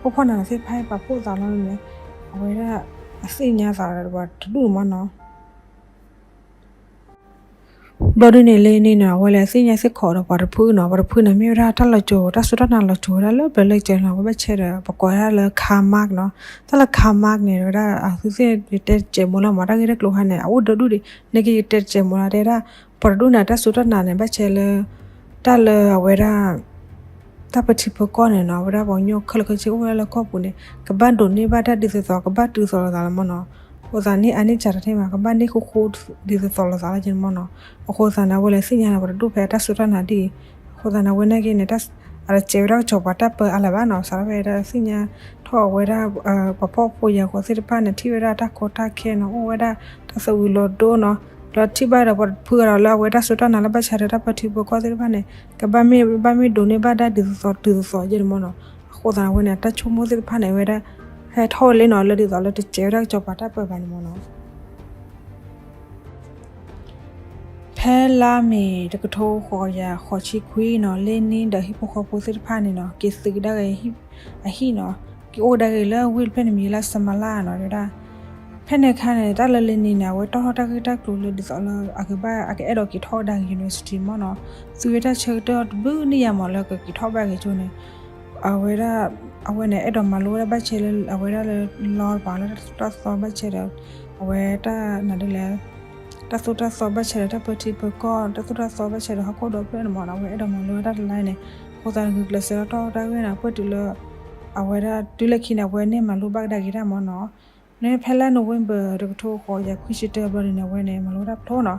ဖှီၣ်ဖိနးသ့ၣ်တဖၣ်ပာ်ဖှိၣ်သးလီၤန့ၣ်, အဝဲဒၣ်အသ့ၣ်ညါသးဒီးပှၤတဒူၣ်န့ၣ်မ့ၢ်နီၤ. ဘျီဒုန့ၣ်လၢန့ၣ်နီၤ, အဝဲလဲၤသ့ၣ်ညါစ့ၢ်ကီးဒီးပှၤတဖုနီၤ, ပှၤတဖုန့ၣ်မ့ၢ်ဝဲဒၣ်တၢ်လီၤစိၤ တၢ်စိတၢ်နာ်လီၤစိၤဝဲဒၣ်လၢပျၢၤလၢကဲၤလီၤ, အဝဲဘၣ်ဆဲဒီး ပကိးဝဲဒၣ်လၢ Karl Marx နီၤ. တၢ်လၢ Karl Marx န့ၣ် ဝဲဒၣ်အသုသ့ၣ်တဲတစဲးမိၢ်လီၤမ့ၢ်, တၢ်ဂ့ၢ်တၢ်ကျိၤခါန့ၣ် အအိၣ်ဒီဒူၣ်ဒံး, နာ်က့ယတဲတစဲးမိၢ်လီၤ, တဲဒၣ် ပှၤတဒူၣ်န့ၣ် တၢ်စိတၢ်နာ်န့ၣ် ဘၣ်ဆဲလၢ တၢ်လၢအဝဲဒၣ် တၢ်ပထံပကီၢ်န့ၣ်နီၤ, အဝဲဒၣ်ပှၤကညီခဲလၢာ်ခဲဆ့အိၣ်ဝဲဒၣ်လၢကီၢ်ပူၤန့ၣ် ကဘၣ်ဒိးန့ၢ်ဘၣ်တၢ်ဒ်သိးသိး, ကဘၣ်တုၤသိးလိာ်သးလီၤမ့ၢ်နီၤ. အဃိသတးန့ၣ် အန့ၣ်စးထီၣ်ထဲမး ကဘၣ်န့ၢ်ဃူဃူဒ်သိးသိးလိာ်သးလီၤက့ၤန့ၣ်မ့ၢ်နီၤ. အဃိသတးန့ၣ် အဝဲလဲၤသ့ၣ်ညါန့ၣ် ပှၤတဒူၣ်ဖဲအတၢ်စိတၢ်နာ်ဒ်အံၤ, အဃိသတးန့ၣ် အဝဲနာ်က့န့ၣ် အတစဲးဝဲဒၣ်ကစီၤပၤတၢ်ပၢအါလၢၤဘၣ်နီၤ, စးထီၣ်ဖဲဒၣ်သ့ၣ်ညါထီၣ်အဝဲဒၣ် ပှၤဖှီၣ်ဖိယာ်ဂီၤသ့ၣ်တဖၣ်န့ၣ် ထံၣ်ဝဲဒၣ်တၢ်ကီတၢ်ခဲနီၤ, အိၣ်ဝဲဒၣ်တၢ်သဝံၤလီၤဒိနီၤ, ဒီးထံၣ်ဘၣ်ဒီးပှၤတဖုဒီးလၢအဝဲတၢ်စိတၢ်နာ်လၢဘၣ်ဆၣ်ဒီးတၢ်ပထံပကီၢ်သ့ၣ်တဖၣ်န့ၣ် ကဘၣ်မ့ၢ် ဘၣ်မ့ၢ်ဒိးန့ၢ်ဘၣ်ဒၣ်ဒ်သိးသိး ဒ်သိးသိးယဲန့ၣ်မ့ၢ်နီၤ. အဃိသတးန့ၣ် အဝဲန့ၣ် အတၢ်ဆိကမိၣ်သ့ၣ်တဖၣ်န့ၣ် အဝဲဒၣ်ဟဲထီၣ်ဝဲလံနီၤ, လၢဒ်သိးလၢတစဲးဝဲဒၣ်ကစီၤပၤတၢ်ပၢဘၣ်န့ၣ်မ့ၢ်နီၤ. ဖဲလါမ့ၤတကထိဃိးကယၤဃိးဆံခွံနီၤ, လ့န့ၣ်ဒီးဟံၣ်ဖိဃီဖိသ့ၣ်တဖၣ်န့ၣ်နီၤ က့ၤသုးကဒါက့ၤအဟံၣ်နီၤ, က့ၤအိၣ်ဒၣ်က့ၤလၢဝ့ၢ်တဖျၢၣ်န့ၣ်မံၤလၢ Samarra နီၤ, တဲဝဲဒၣ် ဖဲန့ၣ်အခါန့ၣ် တၢ်လၢလ့န့ၣ်န့ၣ် အဝဲတီၢ်ထီၣ်တၢ်ဂ့ၢ်တၢ်ကျိၤလၢဒ်သိးလၢအကဘၣ် အကအဲၣ်ဒိးက့ၤထီၣ်ဝဲဒၣ် university မ့ၢ်နီၤ, သူဝဲတၢ်ဆၢကတီၢ်တဘျုးနံၣ်ယါမးလၢကက့ၤထီၣ်ဘၣ်က့ၤကၠိန့ၣ် အဝဲဒၣ် အဝဲန့ၣ် အဲၣ်ဒိးမၤလိဝဲဒၣ်ဘၣ်ဆဲလၢ အဝဲဒၣ်လၢ law တပၤလၢတၢ်သိၣ်တၢ်သီဘၣ်ဆဲဒီး အဝဲတၢ်နးဒ်လဲၣ် တၢ်သိၣ်တၢ်သီဘၣ်ဆဲဒီး တၢ်ပၢထံပၢကီၢ် တၢ်သိၣ်တၢ်သီဘၣ်ဆဲဒီး ဟီၣ်ခိၣ်ဒီဖျၢၣ်န့ၣ်မ့ၢ်နီၤ, အဝဲအဲၣ်ဒိးမၤလိဝဲဒၣ်တလါန့ၣ်, အဃိသတး ဂုာ်ကျဲးစၢးထီၣ်တီၢ်တၢ်ဂ့ၢ်န့ၣ် ပှဲၤတုၤလၢ အဝဲဒၣ်တုၤလၢခံန့ၣ် အဝဲန့ၢ်မၤလိဘၣ်ကဒါက့ၤတၢ်မ့ၢ်နီၤ. န့ၣ်ဖဲလါ November တကထိဃိးကယၤခွံဆံတၢဘျီဒုန့ၣ် အဝဲန့ၣ် မၤလိတၢ်ဖျိနီၤ,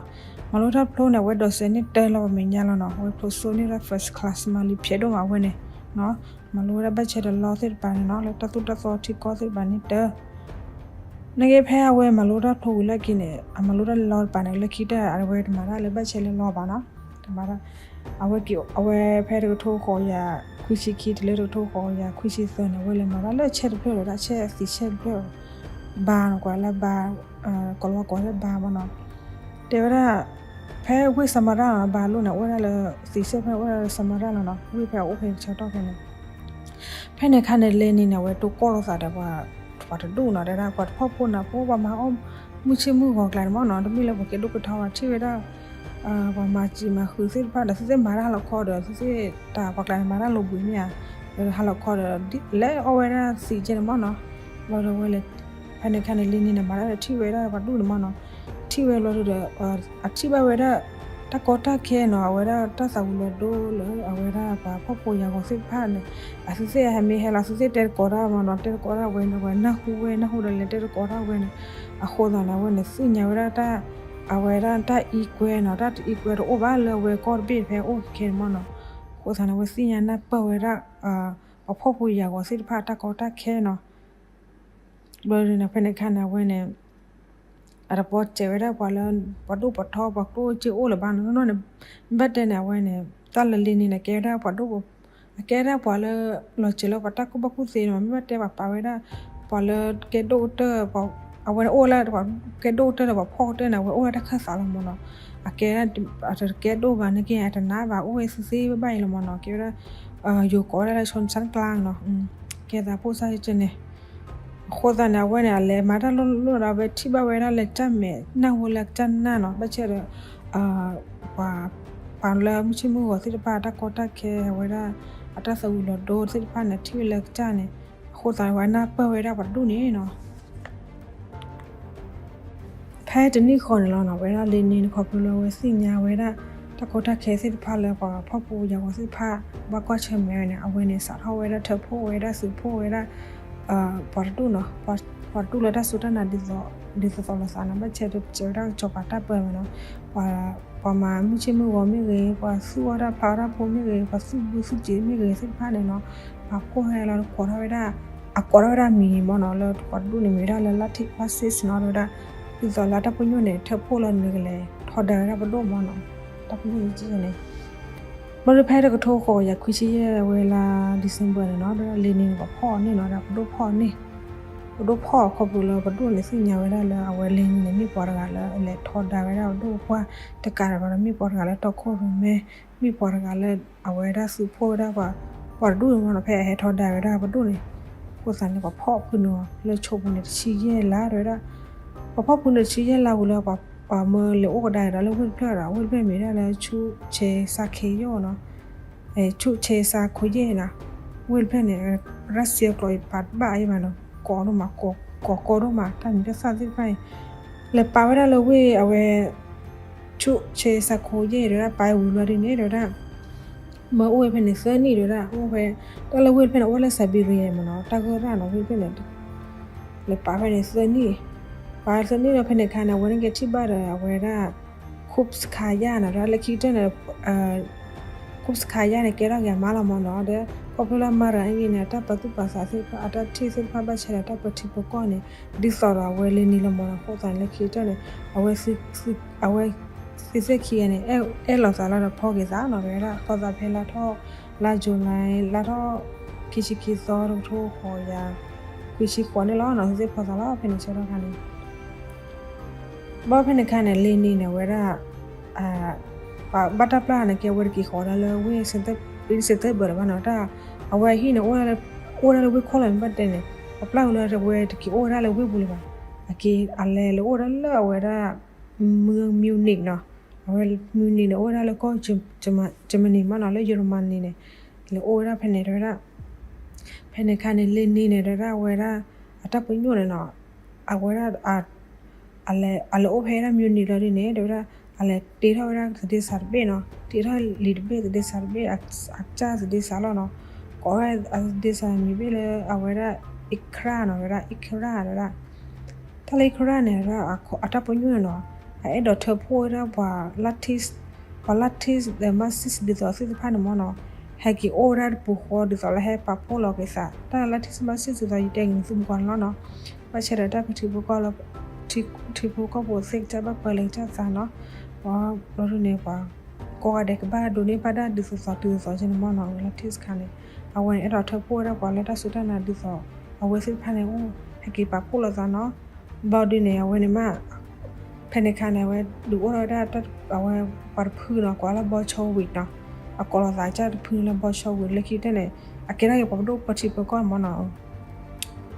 မၤလိတၢ်ဖျိန့ၣ် အဝဲဒိးစဲးန့ၢ်တၢလီၤပမဲာ်ညါလီၤနီၤ, အဝဲဖျိစိန့ၢ်ဝဲဒၣ် first class မၤလံဖျဲးဒိၣ်မးအဝဲန့ၣ် မၤလိဝဲဒၣ်ဘၣ်ဆဲဒီး law သ့ၣ်တဖၣ်န့ၣ်နီၤ, လၢတၢ်သိၣ်တၢ်သီထံကီၢ်သ့ၣ်တဖၣ်န့ၣ်တၢ နာ်က့ဖဲအဝဲမၤလိတၢ်ဖျိဝံၤလၢခံန့ၣ် အမၤလိတၢ်လၢ law တပၤန့ၣ် လၢခံတၢ် အဝဲတမၤတၢ်လၢဘၣ်ဆဲလၢ law ဘၣ်နီၤ, တမၤတၢ်, အဝဲက့ၤ အဝဲဖဲတကထိဃိးကယၤခွံဆံခံတုၤလၢတကထိဃိးကယၤခွံဆံသၢန့ၣ် အဝဲလဲၤမၤတၢ်လၢဆဲတဖျၢၣ်ဒီး တၢ်ဆဲအသံးဆဲတဖျၢၣ် ဘၣ်နီၤ, ကွၢ်လၢဘၣ် ကိးလီၤဝဲကိးလၢဘၣ်မ့ၢ်နီၤ, တဲဝဲဒၣ် ဖဲဝ့ၢ် Samarra နီၤ, ဘၣ်လိၣ်န့ၣ် အိၣ်ဝဲဒၣ်လၢ သံးဆဲဖဲအိၣ်ဝဲဒၣ်လၢ Samarra လီၤနီၤ, ဝ့ၢ်ဖဲအအိၣ်ဖဲဆၢကတီၢ်ဖဲန့ၣ် ဖဲန့ၣ်အခါန့ၣ် လ့န့ၣ်န့ၣ် အဝဲတိၢ်ကီၢ်လိာ်သးဒီး ပှၤတဒူၣ်နီၤ, တဲဒၣ်ပှၤတဖှီၣ်ဖိနးဖိ ပှၤမၤအီၣ်မုၢ်ဆ့ၣ်မုၢ်ဂီၤကျါန့ၣ်မ့ၢ်နီၤ, တမ့ၢ်လၢပှၤကဲဒိၣ်ကထီဘၣ်, ထံၣ်ဝဲဒၣ် ပှၤမၤစံာ်မၤဃုာ်သ့ၣ်တဖၣ်ဒီး သုသ့ၣ်မၤတၢ်ဟးလီၤခီဒီး သုသ့ၣ်တၢ်ပှၤကျါန့ၣ် မၤတၢ်လိာ်ဘှံးမ့ၢ်ဧါ, ဒီးဟးလီၤခီဒီး လဲၤအီၣ်ဝဲဒၣ်သံးကဲန့ၣ်မ့ၢ်နီၤ, ဘျီဒီးဝဲလဲၤ ဖဲန့ၣ်အခါန့ၣ် လ့န့ၣ်န့ၣ် မၤတၢ်ဒီးထံၣ်ဝဲဒၣ်ပှၤတဒူၣ်န့ၣ်မ့ၢ်နီၤ, ထံၣ်ဝဲဘျီဒီး အထံၣ်ဘၣ်ဝဲဒၣ် တၢ်ကီတၢ်ခဲနီၤ, အဝဲဒၣ်တၢ်သးဝံၤလီၤဒိလၢ အဝဲဒၣ်ပှၤဖှီၣ်ဖိယာ်ဂီၤသ့ၣ်တဖၣ်န့ၣ် အသုသ့ၣ်ဟဲမ့ၢ်ဟဲလီၤ သုသ့ၣ်တဲတကိးတၢ်မ့ၢ်နီၤ, တဲတကိးတၢ်ဝဲန့ၣ် ဝဲနၢ်ဟူဝဲ နၢ်ဟူဒီးလဲၤတဲတကိးတၢ်ဝဲန့ၣ်, အဃိသတးန့ၣ် အဝဲန့ၣ်သ့ၣ်ညါဝဲဒၣ်တၢ် အဝဲဒၣ်တၢ်အံကွဲနီၤ, တၢ်တအံကွဲတအိၣ်ဘၣ်လၢအဝဲကီၢ်တဘ့ၣ်ဖဲအိၣ်ခဲန့ၣ်မ့ၢ်နီၤ, အဃိသတးန့ၣ် အဝဲသ့ၣ်ညါနၢ်ပၢၢ်ဝဲဒၣ် ပှၤဖှီၣ်ဖိယာ်ဂီၤသ့ၣ်တဖၣ်တၢ်ကီတၢ်ခဲနီၤ, ဘျီဒုန့ၣ် ဖဲန့ၣ်အခါန့ၣ် အဝဲန့ၣ် တပီစဲးဝဲဒၣ်ပှၤလၢ ပှၤဒိၣ်ပှၤထီ ပှၤကျိၣ်စ့အိၣ်လၢၤဘၣ်နီၤနီၤန့ၣ်, မ့ၢ်ဘၣ်တဲန့ၣ် အဝဲန့ၣ် တၢ်လၢလ့န့ၣ်န့ၣ် ကဲဝဲဒၣ်ပှၤဒိၣ် အကဲဒၣ်ပှၤလၢ လီၤစဲးလၢပှၤတၢ်ကူၣ်ဘၣ်ကူၣ်သ့န့ၣ်မး, မ့ၢ်ဘၣ်တဲပှၤပာ်ဝဲဒၣ် ပှၤလၢကဲဒိၣ်ကတၢၢ်, အဝဲအိၣ်လၢ ကဲဒိၣ်ကတၢၢ်ဒီးပှၤဖှီၣ်ကတၢၢ်န့ၣ် အဝဲအိၣ်ဝဲတၢ်ခၢၣ်သးလီၤမးနီၤ, အကဲ အတကဲဒိၣ်ဘၣ်န့ၣ်က့ အတနးဘၣ် အိၣ်ဝဲသ့သ့ဘၣ်ဘၣ်အံၤလီၤမးနီၤ, ကဲဝဲဒၣ် ယိၤကိးဝဲဒၣ်လၢ ဆိစၢ်ကျါနီၤ, ကဲသးဖိစၢ်ကဲန့ၣ်, အဃိသတးန့ၣ် အဝဲန့ၣ် အလဲၤမၤတၢ်လိၣ်လိၣ်ဒီး အဝဲထံၣ်ဘၣ်ဝဲဒၣ်လၢကစၢ်မဲာ် နၢ်ဟူလၢကစၢ်နၢ်နီၤ, ဘၣ်ဆၣ်ဒီး ပှၤ ပှၤလၢမုၢ်ဆ့ၣ်မုၢ်ဂီၤသ့ၣ်တဖၣ် တၢ်ကီတၢ်ခဲ အဝဲဒၣ် အတၢ်သးဝံၤလီၤဒိသ့ၣ်တဖၣ်န့ၣ် ထံၣ်ဝဲလၢကစၢ်န့ၣ်, အဃိသတးန့ၣ် ဝဲနၢ်ပၢၢ်ဝဲဒၣ်ပှၤတဒူၣ်န့ၣ်နီၤ ဖဲတနံၣ်ဃီန့ၣ်လီၤနီၤ, ဝဲဒၣ်လ့န့ၣ် ခီဖျိလၢအဝဲသ့ၣ်ညါဝဲဒၣ် တၢ်ကီတၢ်ခဲသ့ၣ်တဖၣ်လၢပှၤဖှီၣ်ဖိယာ်ဝီၤသ့ၣ်တဖၣ် ဘၣ်ကွၢ်ဆၢၣ်မဲာ်ဝဲန့ၣ် အဝဲန့ၣ် စးထီၣ်ဝဲဒၣ်ထၢဖှိၣ်ဝဲဒၣ်သုးဖှိၣ်ဝဲဒၣ် ပှၤတဒူၣ်နီၤ, ပှၤတဒူၣ်လၢတၢ်စူၢ်တၢ်နာ် ဒ်သိးသိးလိာ်သးနီၤ, ဘၣ်ဆၣ်ဒီး ကဲဝဲဒၣ်ကစီၤပၤတၢ်ပၢမးနီၤ, ပှၤ ပှၤမၤမုၢ်ဆ့ၣ်မုၢ်ဂီၤမ့ၢ်ဂ့ၤ, ပှၤသူၣ်အီၣ်တၢ်ဖျးအီၣ်တၢ်ဖိမ့ၢ်ဂ့ၤ, ပှၤသူၣ်ဘုသူၣ်စံာ်မ့ၢ်ဂ့ၤသ့ၣ်တဖၣ်န့ၣ်နီၤ, ပှၤဖှီၣ်ဟဲလီၤကိးထီၣ်ဝဲဒၣ် အကိးထီၣ်ဝဲဒၣ်မံၤမးနီၤ, လၢပှၤတဒူၣ်န့ၣ် မ့ၢ်ဝဲဒၣ်လၢ လါထံး ဖၣ်စ့ၣ်နီၤ, ဝဲဒၣ် ဒ်သိးလၢတၢ်ပညိၣ်န့ၣ် ထၢဖှိၣ်လီၤန့ၣ် ကလဲၤထီဒါဝဲဒၣ်ပဒိၣ်မးနီၤ, တၢ်ပညိၣ်န့ၣ် ဘျီဒုးဖဲတကထိဃိးကယၤခွံဆံယဲၢ် ဝဲလါ December န့ၣ်နီၤ, ဒီးလ့န့ၣ်န့ၣ် ပှၤဖှီၣ်န့ၢ်နီၤ, ဒီးပဒိၣ်ဖှီၣ်န့ၢ်, ပဒိၣ်ဖှီၣ်ခီဖျိလၢပဒိၣ်န့ၣ် သ့ၣ်ညါဝဲဒၣ်လၢအဝဲလ့န့ၣ်န့ၣ် မ့ၢ်ပှၤတဂၤလၢအလဲၤထီဒါဝဲဒၣ်ပဒိၣ်ပှၢ်တကးဒီး မ့ၢ်ပှၤတဂၤလၢတီခိၣ်ရိၣ်မဲ, မ့ၢ်ပှၤတဂၤလၢအဝဲဒၣ်သုးဖှိၣ်ဝဲဒၣ်ပှၤ, ပှၤတဒူၣ်န့ၣ်မးနီၤ, ဖဲအဟဲထီဒါဝဲဒၣ်ပဒိၣ်န့ၣ်, အဃိသတးန့ၣ် ပှၤဖှီၣ်ဖုနုာ်အီၤလၢဆိပူၤန့ၣ် တဆံယဲၢ်လါ တဲဝဲဒၣ် ပှၤဖှီၣ်ဖုနုာ်တဆံယဲၢ်လါဝံၤလၢ ပှၤမၢလဲၤအိၣ်ကဒါက့ၤဒီးလၢဝ့ၢ်တဖျၢၣ်ဒီး ဝ့ၢ်တဖျၢၣ်မ့ၢ်ဒၣ်လၢ ဆူၣ်ဆဲစးခ့ယိၣ်နီၤ, ဆူၣ်ဆဲစးခ့ယိၣ်နီၤ, ဝ့ၢ်တဖျၢၣ်န့ၣ် ရၢၢ်စ့အကျိာ်အံၤပာ်တဘၣ်အံၤဘၣ်နီၤ, ကိးဒိၣ်မး ကိးကိးဒိၣ်မး တၢ်မံၤတၢ်သၣ်သ့ၣ်တဖၣ်အံၤ, လဲၤပာ်ဝဲဒၣ်လၢဝ့ၢ်အဝဲ ဆူၣ်ဆဲစးခ့ယိၣ် တဲဝဲဒၣ် ပာ်ဝံၤဘျီဒ်န့ၣ် တဲဝဲဒၣ် မၢအိၣ်ဝဲဖဲန့ၣ်သၢနံၣ် တဲဝဲဒၣ် အိၣ်ဖဲ တၢ်လၢဝ့ၢ်တဖျၢၣ်န့ၣ် အိၣ်ဝဲလၢ Siberia မးနီၤ, တၢ်ဂိၢ်ရၣ်နီၤ ဝ့ၢ်တဖျၢၣ်န့ၣ် လဲၤပာ်ဖဲန့ၣ်သၢနံၣ်, ပာ်သၢနံၣ်ဒီးဖဲန့ၣ်အခါန့ၣ် အဝဲန့ၣ်ကထံၣ်ဘၣ်ဒီးအဝဲဒၣ် Kublai Khan နီၤ တဲဝဲဒၣ် လၢခံကတၢၢ်န့ၣ် Kublai Khan န့ၣ် ကဲထီၣ်က့ၤအမါလီၤမးနီၤ, ဒီးခီဖျိလၢအမါတဂၤအံၤန့ၣ် အတၢ်ပာ်သူၣ်ပာ်သးသ့ၣ်တဖၣ် အတၢ်ထံၣ်သ့ၣ်တဖၣ်ဘၣ်ဆၣ်ဒီးတၢ်ပၢထံပၢကီၢ်န့ၣ် ဒ်သိးဒီးအဝဲလ့န့ၣ်လီၤမးနီၤ, အဃိသတးန့ၣ်လၢခံကတၢၢ်န့ၣ် အဝဲ အဝဲ သုးသ့ၣ်ခံဂၤန့ၣ် အဲၣ်လိာ်သးလၢဒီးဖီက့ၤသးနီၤ, တဲဝဲဒၣ် ဖီသးဖဲလါထီၣ် လါ July လါထီၣ် ခံဆံခံသီ တကထိဃိးကယၤ ခွံဆံဃိးန့ၣ်လီၤနီၤ, သုးသ့ၣ်ဖီသးလီၤ ဖဲန့ၣ်ဆၢထီၣ်ခါန့ၣ် ဘၣ်ဖဲန့ၣ်အခါန့ၣ် လ့န့ၣ်န့ၣ် အဝဲဒၣ် ပှၤဘၣ်တၢ်ပျၢ်န့ၣ် ကဲဝဲတက့ၤဃီၤဒၣ်လၢဝ့ၢ် Saint Petersburg လၢၤဘၣ်နီၤ, တၢ်အဝဲဟံၣ်န့ၣ် အိၣ်ဒၣ်လၢဝ့ၢ်ခိၣ်လီၤ မ့ၢ်ဘၣ်တဲန့ၣ် ပှၤပျၢ်ဝဲလၢဝဲတက့ၤအိၣ်ဝဲဒၣ်လၢဝ့ၢ်ပူၤလၢၤဘၣ်, အက့ၤ အလဲၤလၢအိၣ်ဒၣ်လၢအဝဲဒၣ် Munich နီၤ, အဝဲ Munich န့ၣ် အိၣ်ဝဲဒၣ်လၢကီၢ် Germany မးနီၤ, လၢ Germany န့ၣ် လဲၤအိၣ်ဝဲဒၣ်ဖဲန့ၣ် တဲဝဲဒၣ် ဖဲန့ၣ်အခါန့ၣ် လ့န့ၣ်န့ၣ် တဲဝဲဒၣ် အဝဲဒၣ် အတၢ်ပညိၣ်န့ၣ်နီၤ, အဝဲဒၣ် အလဲၤ အလဲၤအိၣ်ဖဲဒၣ် Munich လီၤဒ်န့ၣ် တဲဝဲဒၣ် အလဲၤတ့ထီၣ်ဝဲဒၣ်သဒ့စးတဘ့ၣ်နီၤ, တ့ထီၣ်လံာ်တဘ့ၣ် သဒ့စးတဘ့ၣ် အကစၢ်သဒ့စးလီၤနီၤ, ကိးဝဲသဒ့စးမံၤဘ့ၣ်လၢအဝဲဒၣ် Ikra နီၤ, တဲဝဲဒၣ် Ikra တဲဝဲဒၣ် တၢ်လၢ Ikra န့ၣ် အတၢ်ပညိၣ်န့ၣ်နီၤ, အအဲၣ်ဒိးထၢဖှိၣ်ဝဲဒၣ်ပှၤ leftist ပှၤ leftist ဒီး Marxist ဒ်သိးသ့ၣ်တဖၣ်န့ၣ်မးနီၤ, ဟဲက့ၤအိၣ်ဝဲဒၣ်တပူၤဃီ ဒ်သိးလၢဟဲပာ်ဖှိၣ်လီၤက့ၤသး, တၢ် leftist Marxist ဒ်သိးယတဲက့ၤန့ၣ် သုမုၢ်ကီၢ်န့ၣ်လီၤနီၤ, ဘၣ်ဆၣ်ဒီးတၢ်ပထံဖိကီၢ်ဖိ ထံဖိကီၢ်ဖိသ့ၣ် ကစၢ်ဘၣ်ပၢလၢကစၢ်သးနီၤ, ဘျီဒ်န့ၣ် ပှၤ ကိးဂၤဒဲးကဘၣ်ဒိးန့ၢ်ဘၣ်တၢ်ဒ်သိးသိးတုၤသိးသိးကဲန့ၣ်မးနီၤ, အဝဲ leftist ခါန့ၣ် အဝဲန့ၣ် အဲၣ်ဒိးထၢဖှိၣ်ဝဲဒၣ်ပှၤလၢတၢ်စူၢ်တၢ်နာ်ဒ်သိး အဝဲသ့ၣ်တဖၣ်န့ၣ် အိၣ် ဟဲက့ၤပာ်ဖှိၣ်လိာ်သးနီၤ, ဘျီဒ်န့ၣ် အဝဲန့ၣ်မး ဖဲန့ၣ်အခါန့ၣ် အဝဲဒုးအိၣ်ထီၣ်ဝဲဒၣ် အဝဲပှၤတဖုနီၤ ကိးလၢ Bolshevik နီၤ, အကိးလိာ်သးကစၢ်တဖုလၢ Bolshevik လၢခံကတၢၢ်န့ၣ် အကဲထီၣ်က့ၤပှၤပဒိၣ်ပထံပကီၢ်မးနီၤ,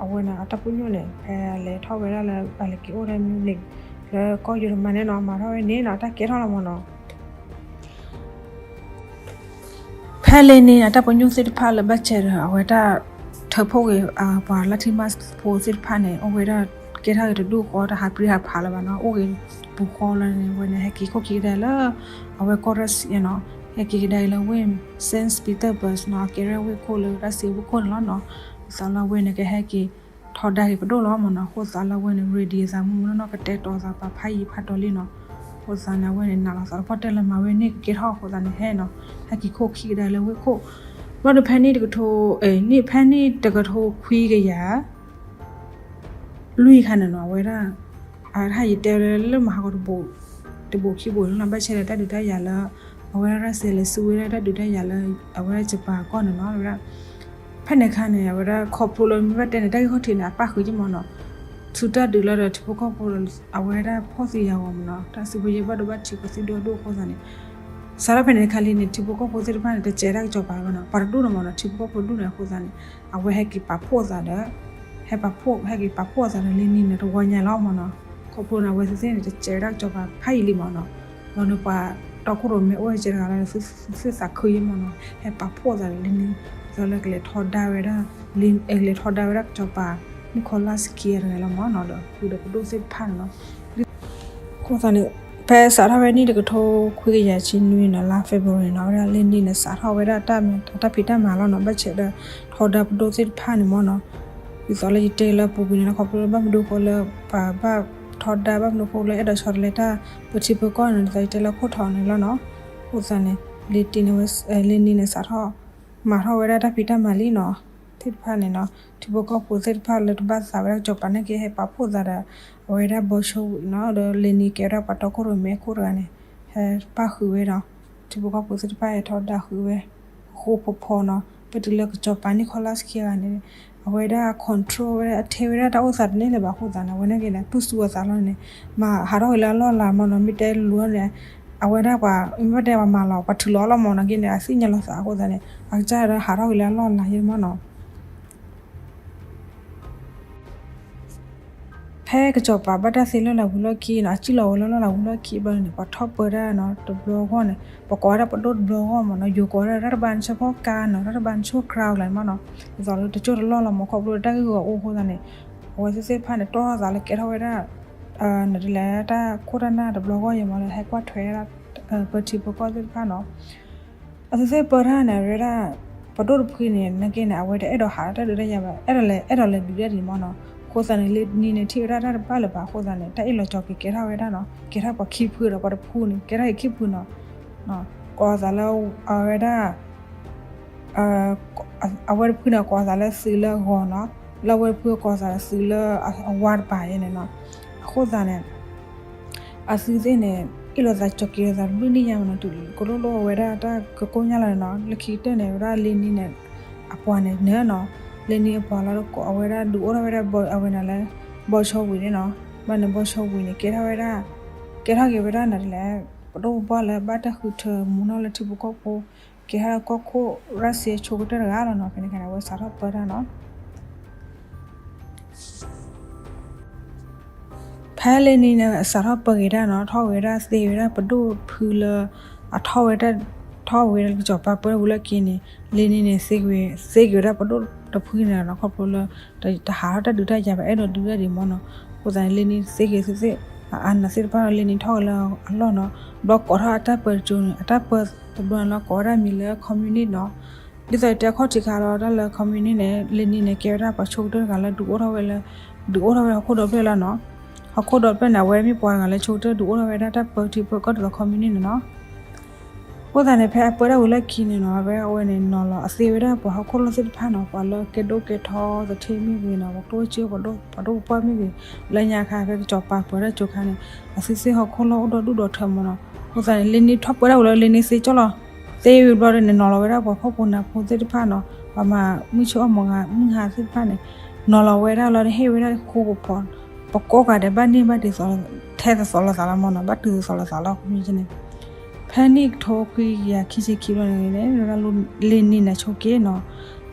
အဝဲန့ၣ် အတၢ်ပညိၣ်န့ၣ် ဖဲအလဲၤထီၣ်ဝဲဒၣ်လၢ အလဲၤက့ၤအိၣ်ဒၣ် Munich လၢကီၢ် Germany န့ၣ်နီၤ မၤထီၣ်ဝဲန့ၣ်နီၤ တၢ်ကဲထီၣ်လီၤမးနီၤ ဖဲလ့န့ၣ် အတၢ်ပညိၣ်သ့ၣ်တဖၣ်လၢဘၣ်ဆဲးဒီး အဝဲဒၣ်ထၢဖှိၣ်က့ၤ ပှၤ leftist Marxist ဖိသ့ၣ်တဖၣ်န့ၣ် အိၣ်ဝဲဒၣ်ကဲထီၣ်က့ၤတဒူၣ်ဃီ တဟးပြံဟးဖးလၢၤဘၣ်နီၤ အိၣ်ဂ့ၤတပူၤဃီလၢန့ၣ် အဝဲန့ၣ် ဟဲက့ၤခိၣ်ခံကဒါလၢ အဝဲကီၢ်ရၢၣ်စံယဲနီၤ ဟဲက့ၤကဒါက့ၤလၢဝ့ၢ် Saint Petersburg နီၤ ကဲထီၣ်ဝ့ၢ်ခိၣ်လၢရၢၣ်စံဝ့ၢ်ခိၣ်န့ၣ်လီၤနီၤ အဃိသတးလၢအဝဲန့ၣ် ကဟဲက့ၤထီဒါက့ၤပဒိၣ်လီၤမးနီၤ အဃိသတးလၢအဝဲန့ၣ် ready အသးမုၢ်မုၢ်နီၢ်နီၢ် ကတဲာ်ကတီၤသးပာ်ဖးယံာ်ဖးတီၤလံနီၤ အဃိသတးန့ၣ် အဝဲန့ၣ် နာ်လီၤသးတပီၢ်တဲလၢမၤဝဲန့ၣ် ကကဲထီၣ်အဃိသတးန့ၣ်ဟဲနီၤ ဟဲက့ၤခိၣ်ခံကဒါလၢဝ့ၢ်ခိၣ် ဘျီဒီးဖဲန့ၣ်တကထိ ဖဲန့ၣ်တကထိခွံကယၤ လွံၢ်ခါန့ၣ်နီၤ အဝဲဒၣ် တဟါယတဲလၢလၢမဟါကီးတဘိးခံဘိးလီၤနီၤ, ဘၣ်ဆဲးလၢတၢ်ဒုးတၢ်ယၤလၢ အဝဲဒၣ်ရၢၢ်စဲးလဲၤစုဝဲဒၣ်တၢ်ဒုးတၢ်ယၤလၢ အဝဲဒၣ် Japan အကီၢ်န့ၣ်နီၤ, ဝဲဒၣ် ဖဲန့ၣ်အခါန့ၣ် အဝဲဒၣ်ခီဖျိလၢမ့ၢ်ဘၣ်တဲန့ၣ် တၢ်ဂ့ၢ်ခီၣ်ထံးန့ၣ် အပၣ်ဃုာ်က့မ့ၢ်နီၤ, ဆူတၢ်ဒုးလီၤဒီးထံဖိကီၢ်ဖိဒီး အဝဲဒၣ်ဖှီၣ်သံယာ်ဂီၤမ့ၢ်နီၤ, တၢ်စုဖိယဲၢ်ဘၣ်ဒိဘၣ်ထံးကသံၣ်ဒိၣ်ဒိၣ်အဃိသတးန့ၣ် စးထီၣ်ဖဲန့ၣ်တခါလံန့ၣ် ထံဖိကီၢ်ဖိသ့ၣ်တဖၣ်န့ၣ် တစဲးဒၣ်ကစီၤပၤဘၣ်နီၤ, ပှၤတဒူၣ်န့ၣ်မ့ၢ်နီၤ, ထံဖိကီၢ်ဖိတဒူၣ်န့ၣ်အဃိသတးန့ၣ် အဝဲဟဲက့ၤပာ်ဖှိၣ်အသးဒီး ဟဲပာ်ဖှိၣ် ဟဲက့ၤပာ်ဖှိၣ်အသးဒီး လ့နံၤန့ၣ် တဝီညါလီၤမ့ၢ်နီၤ, ခီဖျိန့ၣ် အဝဲသ့ၣ်သ့ၣ်န့ၣ် တစဲးဒၣ်ကစီၤပၤဖးယံာ်လံမ့ၢ်နီၤ, ဒီးန့ၣ်ပှၤတီခိၣ်ရိၣ်မဲအိၣ်ဝဲစဲးတဂၤလၢ သုသးခုယဲၢ်မ့ၢ်နီၤ, ဟဲပာ်ဖှိၣ်အသးဒီးလ့နံၤ ဒီးလၢကလဲၤထီဒါဝဲဒၣ် ကလဲၤထီဒါဝဲဒၣ်ကစီၤပၤ Nicholas Sky တဂၤလီၤမ့ၢ်နီၤ, ဒီးဃုာ်ဒီးပဒိၣ်သ့ၣ်တဖၣ်န့ၣ်လီၤ. အဃိသတးန့ၣ် ဖဲစးထီၣ်ဖဲနံၣ်တကထိခွံကယၤဆံနွံန့ၣ် လါ February န့ၣ် အဝဲဒၣ်လ့နံၤန့ၣ် စးထီၣ်ဝဲဒၣ်တၢ်မၤ တၢ်ဖံးတၢ်မၤလီၤနီၤ, ဘၣ်ဆဲးဒီးထီဒါပဒိၣ်သ့ၣ်တဖၣ်န့ၣ်မ့ၢ်နီၤ, ဒ်သိးလၢယတဲလၢပူၤကွံာ်န့ၣ် ခီဖျိလၢဘၣ်မနုၤဃိလၢ ပှၤဘၣ်ထီဒါ ဘၣ်မနုၤဃိလၢအဲၣ်ဒိးဆီတလဲတၢ် ပထံပကီၢ်န့ၣ် ဒ်သိးယတဲလၢခိၣ်ထီၣ်န့ၣ်လီၤနီၤ, အဃိသတးန့ၣ် လ့နံၤန့ၣ် လ့နံၤန့ၣ် စးထီၣ်မၤထီၣ်ဝဲဒၣ်တၢ်ဖံးတၢ်မၤလံနီၤ, သ့ၣ်တဖၣ်န့ၣ်နီၤ, ထံဖိကီၢ်ဖိသ့ၣ်တဖၣ်လၢတဘၣ်သးဝဲဒၣ်ကစီၤပၤန့ၣ်က့ ဟဲပာ်ဖှိၣ်သးဒီး အဝဲဒၣ်ဘီဆိဝံၤနီၤ, ဒီးလ့နံၤကဲဝဲဒၣ်ပှၤတီခိၣ်ရိၣ်မဲအခိၣ်တဂၤန့ၣ် ဟဲပၣ်ဃုာ်ဝဲဒီး ထံဖိကီၢ်ဖိသ့ၣ်တဖၣ်ဟဲထီဒါဃုာ်ဝဲ ဃိဖိဖီနီၤ, ပတုၤလၢကစီၤပၤ Nicholas Sky တဂၤန့ၣ် အဝဲဒၣ် control ဝဲဒၣ် အထဲဝဲဒၣ်တၢ်အိၣ်သးတန့ၢ်လၢၤဘၣ်အဃိသတးန့ၣ် အဝဲန့ၣ်က့န့ၣ် တူၢ်စူၤအသးလီၤန့ၣ် မၤဟးထီၣ်က့ၤလၢအလီၢ်အလၤမ့ၢ်နီၤ, မ့ၢ်တဲလိၤန့ၣ် အဝဲဒၣ်ပှၤ မ့ၢ်တဲပှၤမၤလီၤ ပှၤထုးလီၤအလီၢ်မ့ၢ်နီၤက့န့ၣ် အသ့ၣ်ညါလီၤသးအဃိသတးန့ၣ် အကစၢ်ဒီးဟးထီၣ်က့ၤလၢအလီၢ်အလၤယဲၢ်မ့ၢ်နီၤ. ဖဲကစီၤပၤဘၣ်တၢ်သ့လီၢ်လၤဝံၤလီၢ်ခံနီၤ, အစံၣ်လီၤဝဲလၢလီၢ်လၤဝံၤလီၢ်ခံဘျီန့ၣ် ပှၤထီၣ်ပၢတၢ်နီၤ တဘျီဂီၢ်န့ၣ် ပှၤကိးဝဲဒၣ်ပဒိၣ်တဘျီဂီၢ်မ့ၢ်နီၤ, ယိၤကိးဝဲဒၣ် รัฐบาลชั่วคราว နီၤ, รัฐบาลชั่วคราว လီၤမ့ၢ်နီၤ, ဒ်သိးလၢတကၠိၢ်တလီၢ်လီၤမ့ၢ် ခီဖျိလၢတၢ်ဂ့ၢ်ဂီၤအိၣ်အဃိသတးန့ၣ် အဝဲသ့ၣ်သ့ၣ်တဖၣ်န့ၣ် တီၢ်ထီၣ်သးလၢကဲထီၣ်ဝဲဒၣ် နဒ်လဲၣ် တၢ်ခိၣ်တၢ်နၢ်တဘျီဂီၢ်ယဲၢ်မ့ၢ်လၢဟဲကွၢ်ထွဲဒၣ် ပထံပကီၢ်သ့ၣ်တဖၣ်နီၤ. အဝဲသ့ၣ်ပၢတၢ်န့ၣ် အဝဲဒၣ် ပဒိၣ်တဖုန့ၣ် နာ်က့န့ၣ် အဝဲတအဲၣ်ဒိးဟးလၢတၢ်ဒုးတၢ်ယၤဘၣ်, အဲၣ်ဒိးလဲၤ အဲၣ်ဒိးလဲၤဒုးတၢ်ဒ်န့ၣ်မ့ၢ်နီၤ. အဃိသတးန့ၣ် လ့နံၤန့ၣ် ထံၣ်ဝဲဒၣ်တၢ်တဘၣ်လၢၤဘၣ်အဃိသတးန့ၣ် တၢ်အ့ၣ်လိာ်ဆိးက့ၤကဲထီၣ်ဝဲဒၣ်နီၤ, ကဲထီၣ်ပှၤခံဖုဒီးပှၤတဖုန့ၣ် ကဲထီၣ်က့ၤခံဖုနီၤ. ကိးသးလၢ အဝဲဒၣ် အဝဲတဖုန့ၣ် ကိးသးလၢသုးလၢအဂီၤနီၤ, လၢအဝဲတဖုကိးသးသုးလၢအဝါတပၤယဲၢ်န့ၣ်နီၤ. အဃိသတးန့ၣ် အသုးသ့ၣ်န့ၣ် အ့ၣ်လိာ်သးဆိးက့ၤလိာ်သးတဘျုးနံၣ်ညါမ့ၢ်နီၤ, တုၤကလိၣ်လိၣ်အဝဲဒၣ်တၢ်ကကိၢ်ညါလီၤန့ၣ်နီၤ. လၢခံကတၢၢ်န့ၣ် အဝဲဒၣ်လ့နံၤန့ၣ် အပှၤန့ၣ်နၢၤနီၤ, လ့နံၤအပှၤလီၤ အဝဲဒၣ်ဒုးအိၣ်ထီၣ်ဝဲဒၣ်အဝဲန့ၣ်လၢ ဘီဆိဝံၤန့ၣ်နီၤ. ဘၣ်န့ၣ်ဘီဆိဝံၤန့ၣ် ကဲထီၣ်ဝဲဒၣ် ကဲထီၣ်က့ၤဝဲဒၣ်နၤဒ်လဲၣ် ပဒိၣ်ပပှၢ်လၢဘၣ်တၢ်ဃုထၢမူနီၤလၢထံဖိကီၢ်ဖိ ကဲထီၣ်ကီၢ်ခိၣ်ရၢၢ်စ့အဆိကတၢၢ်တဂၤလီၤနီၤ. ဖဲန့ၣ်အခါန့ၣ် အဝဲစးထီၣ်ပၢတၢ်နီၤ. ဖဲလ့နံၤန့ၣ် အစးထီၣ်ပၢက့ၤတၢ်နီၤ, ထီၣ်ဝဲဒၣ်သ့ဝဲဒၣ်ပဒိၣ်တဖုလၢ အထီၣ်ဝဲဒၣ် ထီၣ်ဝဲဒၣ်လၢကစီၤပၤပၢတၢ်ဝံၤလီၢ်ခံန့ၣ် လ့နံၤန့ၣ် သ့က့ၤဝဲဒၣ်ပဒိၣ်တဖုန့ၣ်နီၤ, ခီဖျိလၢ တဟးထီၣ်တၢ်ဒုးတၢ်ယၤဘၣ် အဲၣ်ဒိးဒုးတၢ်ဒ်န့ၣ်မ့ၢ်နီၤ. အဃိသတးန့ၣ် လ့နံၤသ့က့ၤသ့သ့ အအါန့ၣ်သ့ၣ်တဖၣ်လၢလ့နံၤထီၣ်ဝဲလၢအလီၢ်နီၤ, ဘျီကိးထီၣ်အတၢ်ပၢတကၠိန့ၣ် အတၢ်ပၢတဘျီန့ၣ်လီၤ ကိးဝဲဒၣ်မံၤလၢ communist နီၤ. ဒ်သိးယတဲခီၣ်ထံးခါလီၤ တၢ်လၢ communist န့ၣ် လ့နံၤန့ၣ် ကဲဝဲဒၣ်ပှၤဆိကတၢၢ်တဂၤလၢဒုးအိၣ်ထီၣ်ဝဲလၢ ဒုးအိၣ်ထီၣ်ဝဲဟီၣ်ခိၣ်ဒီဖျၢၣ်လီၤနီၤ. ဟီၣ်ခိၣ်ဒီဖျၢၣ်န့ၣ် အဝဲမ့ၢ်ပှၤတဂၤလၢဆိကတၢၢ်ဒုးအိၣ်ထီၣ်ဝဲဒၣ်တၢ်ပၢထံပၢကီၢ်ဒ်သိး communist န့ၣ်နီၤ. အဃိသတးန့ၣ် ဖဲအပၢတၢ်ဝံၤလၢခံန့ၣ်နီၤ အဝဲအဝဲန့ၣ် နီၤလီၤအသ့ဝဲဒၣ်ပှၤဟီၣ်ခိၣ်လီၢ်သ့ၣ်တဖၣ်နီၤ, ပှၤလၢကဲဒိၣ်ကဲထီသထ့မ့ၢ်ဂ့ၤနီၤ, ပှၤကျိၣ်စ့ ပှၤဒိၣ်ပှၢ်မ့ၢ်ဂ့ၤ, လၢညါခါဖဲကစီၤပၤပၢတၢ်ကၠိခါန့ၣ် အသုသ့ၣ်ဟီၣ်ခိၣ်လီၢ်အိၣ်ဒီဒူၣ်ဒီထၢမ့ၢ်နီၤ. အဃိသတးန့ၣ် လ့နံၤထီၣ်ပၢတၢ်ဝံၤလၢလ့နံၤသ့ကၠီလီၤ, သ့ဝံၤဘျီဒီးန့ၣ် နီၤလီၤဝဲဒၣ်ပှၤဖှီၣ်ဖိနးဖိသ့ၣ်တဖၣ်နီၤ, ပှၤမၤမုၢ်ဆ့ၣ်အီၣ်မုၢ်ဟါသ့ၣ်တဖၣ်န့ၣ် နီၤလီၤဝဲဒၣ်လီၤ ဟ့ၣ်ဝဲဒၣ်ဃိပဖီ ပကိးဂၤဒဲးဘၣ်န့ၢ်ဘၣ်ဒ်သိး ထဲသိးသိးလိာ်သးလီၤမ့ၢ်နီၤ, ဘၣ်တုၤသိးသိးလိာ်သးလီၤန့ၣ်. ဖဲနံၣ်ကထိခွံကယၤခံဆံခံဘျီန့ၣ် လ့နံၤန့ၣ်ဆိက့နီၤ,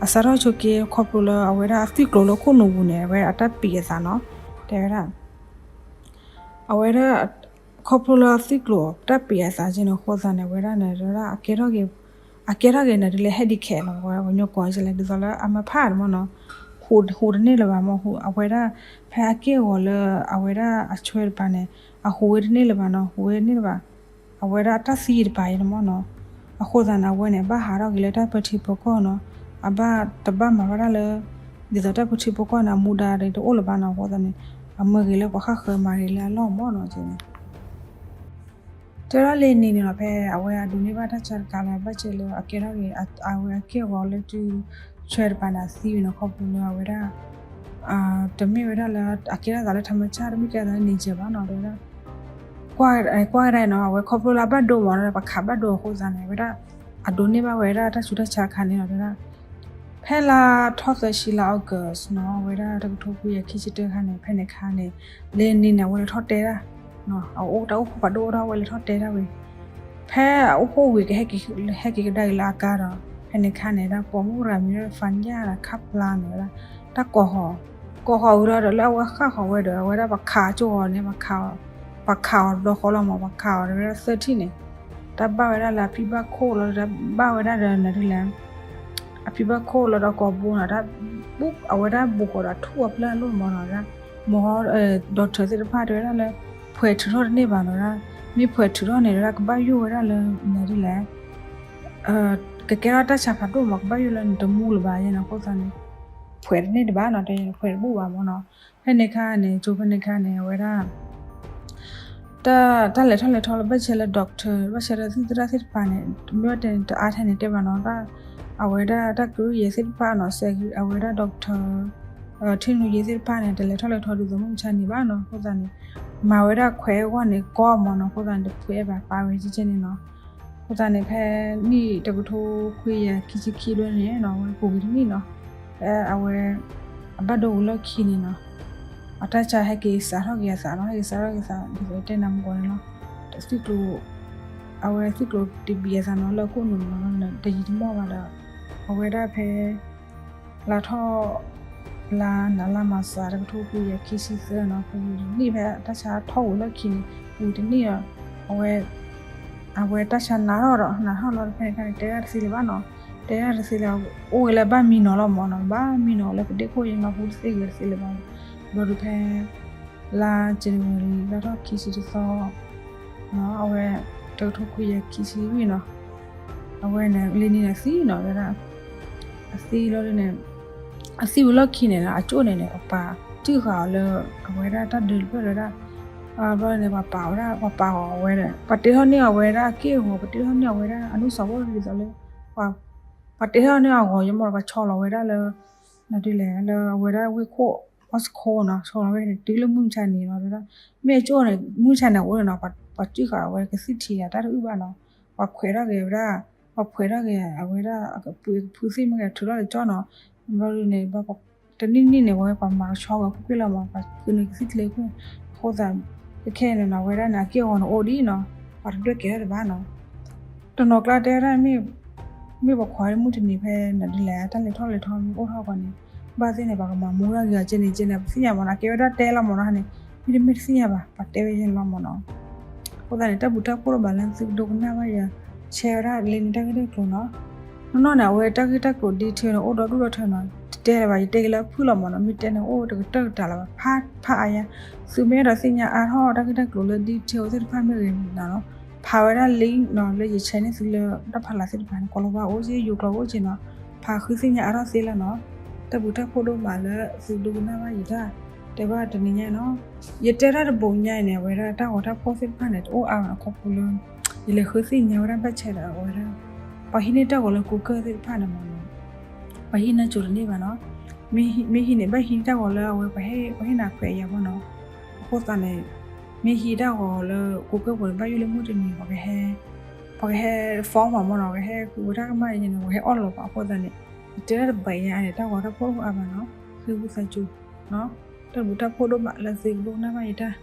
အစးထီၣ်ဆိက့ခီဖျိလၢအဝဲဒၣ်အသွံၣ်ကျိၤလၢခိၣ်နူာ်ပူၤန့ၣ် အဝဲဒၣ်အတၢ်ပံးအသးနီၤ, တဲဝဲဒၣ် အဝဲဒၣ် ခီဖျိလၢအသွံၣ်ကျိၤတၢ်ပံးအသးက့န့ၣ်အဃိသတးန့ၣ် အဝဲဒၣ်န့ၣ် အကဲထီၣ်က့ၤ အကဲထီၣ်က့ၤန့ၣ်ဒ်လဲၣ် handicap နီၤ, ပှၤကညီကိးကလဲၣ် ဒ်သိးလၢအမၤဖးန့ၣ်မ့ၢ်နီၤ, ဟူးတန့ၢ်လၢၤဘၣ်မ့ၢ် အဝဲဒၣ် ဖဲအက့ၢ်အဂီၤလၢအဝဲဒၣ်အဆွဲတပၤန့ၣ် အဟူးဝဲတန့ၢ်လၢၤဘၣ်နီၤ, ဟူးဝဲတန့ၢ်လၢၤဘၣ်, အဝဲဒၣ်အတၢ်သံတပၤအံၤန့ၣ်မ့ၢ်နီၤ, အဃိသတးန့ၣ် အဝဲန့ၣ် ဘၣ်ဟးထီၣ်က့ၤလၢတၢ်ပၢထံပၢကီၢ်နီၤ, အဘၣ်တဘၣ်မၤဘၣ်တၢ်လၢ ဒ်သိးတၢ်ပၢထံပၢကီၢ်န့ၣ် အမူဒါတအိၣ်လၢၤဘၣ်နီၤ, အဃိသတးန့ၣ် အမၢဂ့ၤလၢပှၤဃၣ်ဃၢၤမၤဂ့ၤလၢအလီၢ်မ့ၢ်နီၤန့ၣ် တဲဝဲဒၣ်လ့နံၤန့ၣ်လီၤ ဖဲအဝဲအဒိးန့ၢ်ဘၣ်တၢ်ဆၢတကးလၢ ဘၣ်ဆၣ်လၢအကဲထီၣ်က့ၤ အဝဲအက့ၢ်အဂီၤလၢတုၤဆွဲတပၤန့ၣ် အသံဝံၤန့ၣ် ခီဖျိလၢအဝဲဒၣ် တမ့ၢ်ဝဲဒၣ်လၢအကဲထီၣ်သးလၢ ထးမဆၣ် တမ့ၢ်ကဲထီၣ်သးလၢ nature ဘၣ်နီၤ တဲဝဲဒၣ် ကွၢ်ကဒါအံၤနီၤ အဝဲခီဖျိလၢအဘၣ်ဒိမးနီၤ ပခးဘၣ်ဒိအဃိသတးန့ၣ် အဝဲဒၣ် အဒိးန့ၢ်ဘၣ်ဝဲဒၣ်တၢ်ဆူးတၢ်ဆါအခါန့ၣ်နီၤ တဲဝဲဒၣ် ဖဲလါထီၣ်သၢဆံလါ August နီၤ အဝဲဒၣ်တကထိခွံကယၤခံဆံတၢခါန့ၣ် ဖဲန့ၣ်အခါန့ၣ် လ့နံၤန့ၣ် အဝဲလဲၤထီၣ်တဲဒၣ် အအိၣ်တၢ်အိၣ်ဖှိၣ်ဖးဒိၣ်အိၣ်ထီၣ် အဝဲလဲၤထီၣ်တဲဒၣ်ဝဲ ဖဲအအိၣ်ဖှိၣ်ဝံၤကဟဲက့ၤကဒါက့ၤလၢအကါဒီး ဖဲန့ၣ်အခါန့ၣ် ဒၣ်ပိာ်မုၣ်တဂၤမံၤဒီး Fanya ဒီး ခါပျါန့ၣ်ဝဲဒၣ် တၢ်ကိးဃီၤ ကိးဃီၤဝံၤလီၤဒီး လၢအဝဲဃၣ်ဃီၤဝဲဒီး အဝဲဒၣ်ပှၤခးကၠိဂီၤန့ၣ် ပှၤခးအီၤတဘျီဃီလီၤမး ပှၤခးအီၤဒီးဝဲဒၣ်သၢထံၣ်န့ၣ် တၢ်ဘၣ်ဝဲဒၣ်လၢအဖံဘၣ်ခိၣ်လီၤ တၢ်ဘၣ်ဝဲဒၣ်ဒီးနၤဒ်လဲၣ် အဖံဘၣ်ခိၣ်လီၤဒီးကိာ်ဘိနီၤ တၢ် အဝဲဒၣ်ဘူးဃီၤဒီးထူၣ်အီၤဖျၢၣ်အလိၣ်မးနီၤ ဒၣ် မဟီ doctor သ့ၣ်တဖၣ်တဲဝဲဒၣ်လၢ ဖှဲးထုးထီၣ်တန့ၢ်ဘၣ်နီၤ ဒၣ် မ့ၢ်ဖှဲးထုးထီၣ်န့ၣ် ဒၣ်ကဘၣ်ယိၣ်ဝဲဒၣ်လၢနၤဒ်လဲၣ် ကကဲထီၣ်တၢ်ဆါဖးဒိၣ်မး ကဘၣ်ယိၣ်လၢနတမူလၢၤဘၣ်ယဲနီၤ အဃိသတးန့ၣ် ဖှဲးတန့ၢ်တဘၣ်နီၤ တဲဖှဲးတဘူးဘၣ်မးနီၤ ဖဲန့ၣ်အခါန့ၣ် ကၠိဖဲန့ၣ်အခါန့ၣ် အဝဲဒၣ် တၢ် တၢ်လဲၤထီၣ်လဲၤထီလၢဘၣ်ဆဲးလၢ doctor ဘၣ်ဆဲးလၢသုသရၣ်သ့ၣ်တဖၣ်န့ၣ် မ့ၢ်ဝဲတဲန့ၣ် တအါထဲန့ၣ်တဲဘၣ်နီၤ အဝဲဒၣ်တၢ်ကရူၢ်ယဲသ့ၣ်တဖၣ်နီၤ စဲးဂံၤ အဝဲဒၣ် doctor ထံနူယဲသ့ၣ်တဖၣ်န့ၣ် တလဲၤထီၣ်လဲၤထီဒ်သိးမုၢ်မဆါန့ၣ်ဘၣ်နီၤ အဃိသတးန့ၣ် မၤဝဲဒၣ်ခွဲးအဂီၢ်န့ၣ် ကီမးနီၤ အဃိသတးန့ၣ် တဖှဲးဘၣ်ပာ်ဝဲကဲကဲန့ၣ်နီၤ အဃိသတးန့ၣ် ဖဲနံၣ်တကထိခွံကယၤခံဆံခံဒၣ်န့ၣ်နီၤ အဝဲပူၤကွံာ်တနံၣ်နီၤ ဖဲအဝဲ အဘၣ်ဒိဝံၤလီၢ်ခံန့ၣ်နီၤ အတၢ်ဆါဟဲက့ၤစးထီၣ်က့ၤအသးနီၤ ဟဲက့ၤစးထီၣ်က့ၤသး ဒ်သိးတဲနၤမုၢ်ကီၢ်န့ၣ်လီၤ သုးကျိၤ အဝဲသုးကျိၤတဘံးအသးနီၤ လၢအခိၣ်နူာ်နီၤ တယံာ်တမီၢ်ဘၣ်ဒီး အဝဲဒၣ်ဖဲ လါထီၣ် လါနၤလါမၤစှၤ တကထိခွံကယၤခံဆံသၢနီၤ ပူၤကွံာ်တနံၣ် ဖဲတၢ်ဆါထီၣ်ဝံၤလီၢ်ခံန့ၣ် ပူၤကွံာ်တနံၣ်ဒီး အဝဲ အဝဲတၢ်ဆါနးထီၣ်ဒီး နးထီၣ်လီၤတဖဲန့ၣ်အခါန့ၣ် တဲဒၣ်တသ့လၢၤဘၣ်နီၤ တဲဒၣ်တသ့လၢၤ အိၣ်ဝဲလၢဘၣ်မံနီၤလီၤမးနီၤ ဘၣ်မံနီၤလၢပဒ့ခိၣ်ယဲနီၤ ပူၤတသ့ဂ့ၤတသ့လၢၤဘၣ် ဘျီဒုးဖဲ လါ January လါထီၣ်ခံဆံတသီ အဝဲ တကထိခွံကယၤခံဆံလွံၢ်နီၤ အဝဲန့ၣ် လ့နံၤန့ၣ်သံနီၤ တဲဒၣ် အသံလီၤဒ်န့ၣ် အသံဝံၤလီၢ်ခံန့ၣ်နီၤ အကၠိၣ်န့ၣ်န့ၣ် ပှၤပာ်စၢဃာ်အီၤလၢ အဝဲဒၣ်တၢ်ဒုးတဖျၢၣ်လၢဒၣ် ဘျီန့ၣ် ပှၤပာ်ဝဲဒၣ် ပှၤပာ်အီၤဝဲဒီး ပှၤတဲထီၣ်န့ၢ်အီၤဝဲဒၣ်အက့ၢ်အဂီၤ ပှၤတဲထီၣ်န့ၢ်အီၤဝဲဒၣ်အနုၢ်စီၤဝီၣ်ဒ်သိးလၢ ပှၤတဲထီၣ်န့ၢ်အီၤအဂီၤ ယမီၢ်ဒီးပှၤဆီလီၤဝဲဒၣ်လၢ နဒ်လဲၣ် လၢအဝဲဒၣ်ဝ့ၢ်ခိၣ် အီစခိနီၤ ဆီလီၤဝဲန့ၣ် တုၤလၢမုၢ်မဆါန့ၣ်လီၤ တဲဒၣ် မ့ၢ်အကၠိၣ်န့ၣ် မုၢ်မဆါန့ၣ်အိၣ်န့ၣ်နီၤ ပှၤစၢဃာ်အီၤဝဲ ကသံၣ်ထံးယၤတၢ်တအုၣ်ဘၣ်နီၤ ပှၤခွဲးထီၣ်က့ၤဝဲဒၣ် ပှၤခွဲးထီၣ်က့ၤအဝဲဒၣ် အကပှ့ၤကဖုသ့ၣ်မ့ၢ်ဂ့ၤ ထုးထီၣ်လၢကၠိၣ်နီၤ ဘျီဒ်န့ၣ် တနံၣ်နံၣ်န့ၣ် ဝဲပှၤမၤကဆှီဝဲကွ့ၢ်ကွ့ၢ်လီၤမး ပှၤဃုန့ၢ်ကသံၣ်ချ့ကွ့ၢ် အဃိသတး ခဲခဲအံၤန့ၣ်နီၤ အဝဲဒၣ်န့ၣ် အက့ၢ်အဂီၤန့ၣ်အိၣ်ဒံးနီၤ ပှၤတဒွဲၣ်ကဲထီၣ်တဘၣ်နီၤ တနီၤကျါတဲဝဲဒၣ် မ့ၢ်ပှၤခွါမုၢ်တနံၤဖဲနဒ်လဲၣ် တၢ်လဲၤထီၣ်လဲၤထီမ့ၢ်အိၣ်ထီၣ်ကီးန့ၣ် ဘၣ်သ့ၣ်န့ၣ် ပှၤကမၤမူဒၣ်ဂ့ၤအီၤကဲန့ၣ်ကဲန့ၣ် ပသ့ၣ်ညါမးနီၤ အကဲဝဲဒၣ်တဲလီၤမးနီၤန့ၣ် မ့တမ့ၢ်တသ့ၣ်ညါဘၣ် ပှၤတဲဝဲယဲၢ်လီၤမးနီၤ အဃိသတးန့ၣ် တၢ်ဘျုးတၢ်ဖှိၣ်ဒိၣ်မးလၢသုကဒိကနၣ်ဘၣ်ယၤ ဆဲးဝဲဒၣ်လ့နံၤတၢ်ဂ့ၢ်တၢ်ကျိၤနီၤ နီၢ်နီၢ်န့ၣ် အဝဲတၢ်ဂ့ၢ်တၢ်ကျိၤ detail န့ၣ် အိၣ်ဒီဒူၣ်ဒီထၢနီၤ တတဲလၢၤဘၣ် ယတဲက့ၤလၢအဖုၣ်လီၤမးနီၤ မ့ၢ်တဲန့ၣ် အိၣ်တကတၢၢ်ကတၢၢ်လၢၤဘၣ် ဖးဖးအါယါ သုမ့ၢ်အဲၣ်ဒိးသ့ၣ်ညါအါထီၣ်တၢ်ဂ့ၢ်တၢ်ကျိၤလၢ detail သ့ၣ်တဖၣ်မ့ၢ်ဂ့ၤနီၤ ဖးဝဲဒၣ် link နီၤ လၢယဆဲးန့ၢ်သုလၢတၢ်ဖးလးသ့ၣ်တဖၣ်န့ၣ် ကိးလီၤဝါအိၣ်က့ ယိၤကျိာ်အိၣ်က့နီၤ ဖးဃုသ့ၣ်ညါအါထီၣ်သ့လီၤနီၤ တၢ်ဘျုးတၢ်ဖှိၣ်ဒိၣ်မးလၢသုဒိကနၣ်ဘၣ်ယတၢ်တဲဘၣ်တနံၤညါနီၤ ယတဲတၢ်တဘိညါအံၤန့ၣ် အဝဲဒၣ်တၢ်ဂီၤတၢ်ဖှိၣ်သ့ၣ်တဖၣ်န့ၣ် တအိၣ်အါဘၣ်နီၤ ခီဖျိလၢ ယလဲၤဃုသ့ၣ်ညါဝဲဒၣ်ဘၣ်ဆဲးဒီးအဝဲဒၣ် ပှၤဟံးန့ၢ်တၢ်ဂီၤလၢ Google သ့ၣ်တဖၣ်န့ၣ်မးနီၤ ပှၤဟံးန့ၢ်ကၠိတန့ၢ်ဘၣ်နီၤ မ့ၢ်ဟံးန့ၣ် ဘၣ်ဟံးတၢ်ဂီၤလၢအဝဲ ပှၤဟ့ၣ်နၤခွဲးယာ်မးနီၤ အဃိသတးန့ၣ် မ့ၢ်ဟံးတၢ်ဂီၤလၢ Google ပူၤန့ၣ် ဘၣ်ယိၣ်လၢမုၢ်တနံၤ ပှၤကဟဲ form မးနီၤ ကဟဲဃုဝဲတၢ်ကမၣ်ယဲန့ၣ် ပှၤဟဲအီၣ်လီၤပှၤအဃိသတးန့ၣ် ယတဲတၢ်တဘၣ်ညါန့ၣ် တၢ်ဂီၤတၢ်ဖှိၣ်အါဘၣ်နီၤ ဃ့ဝံသးစူၤ တၢ်ဘျုးတၢ်ဖှိၣ်ဒိၣ်မးလၢသုကဒိကနၣ်ဘၣ်ယတၢ်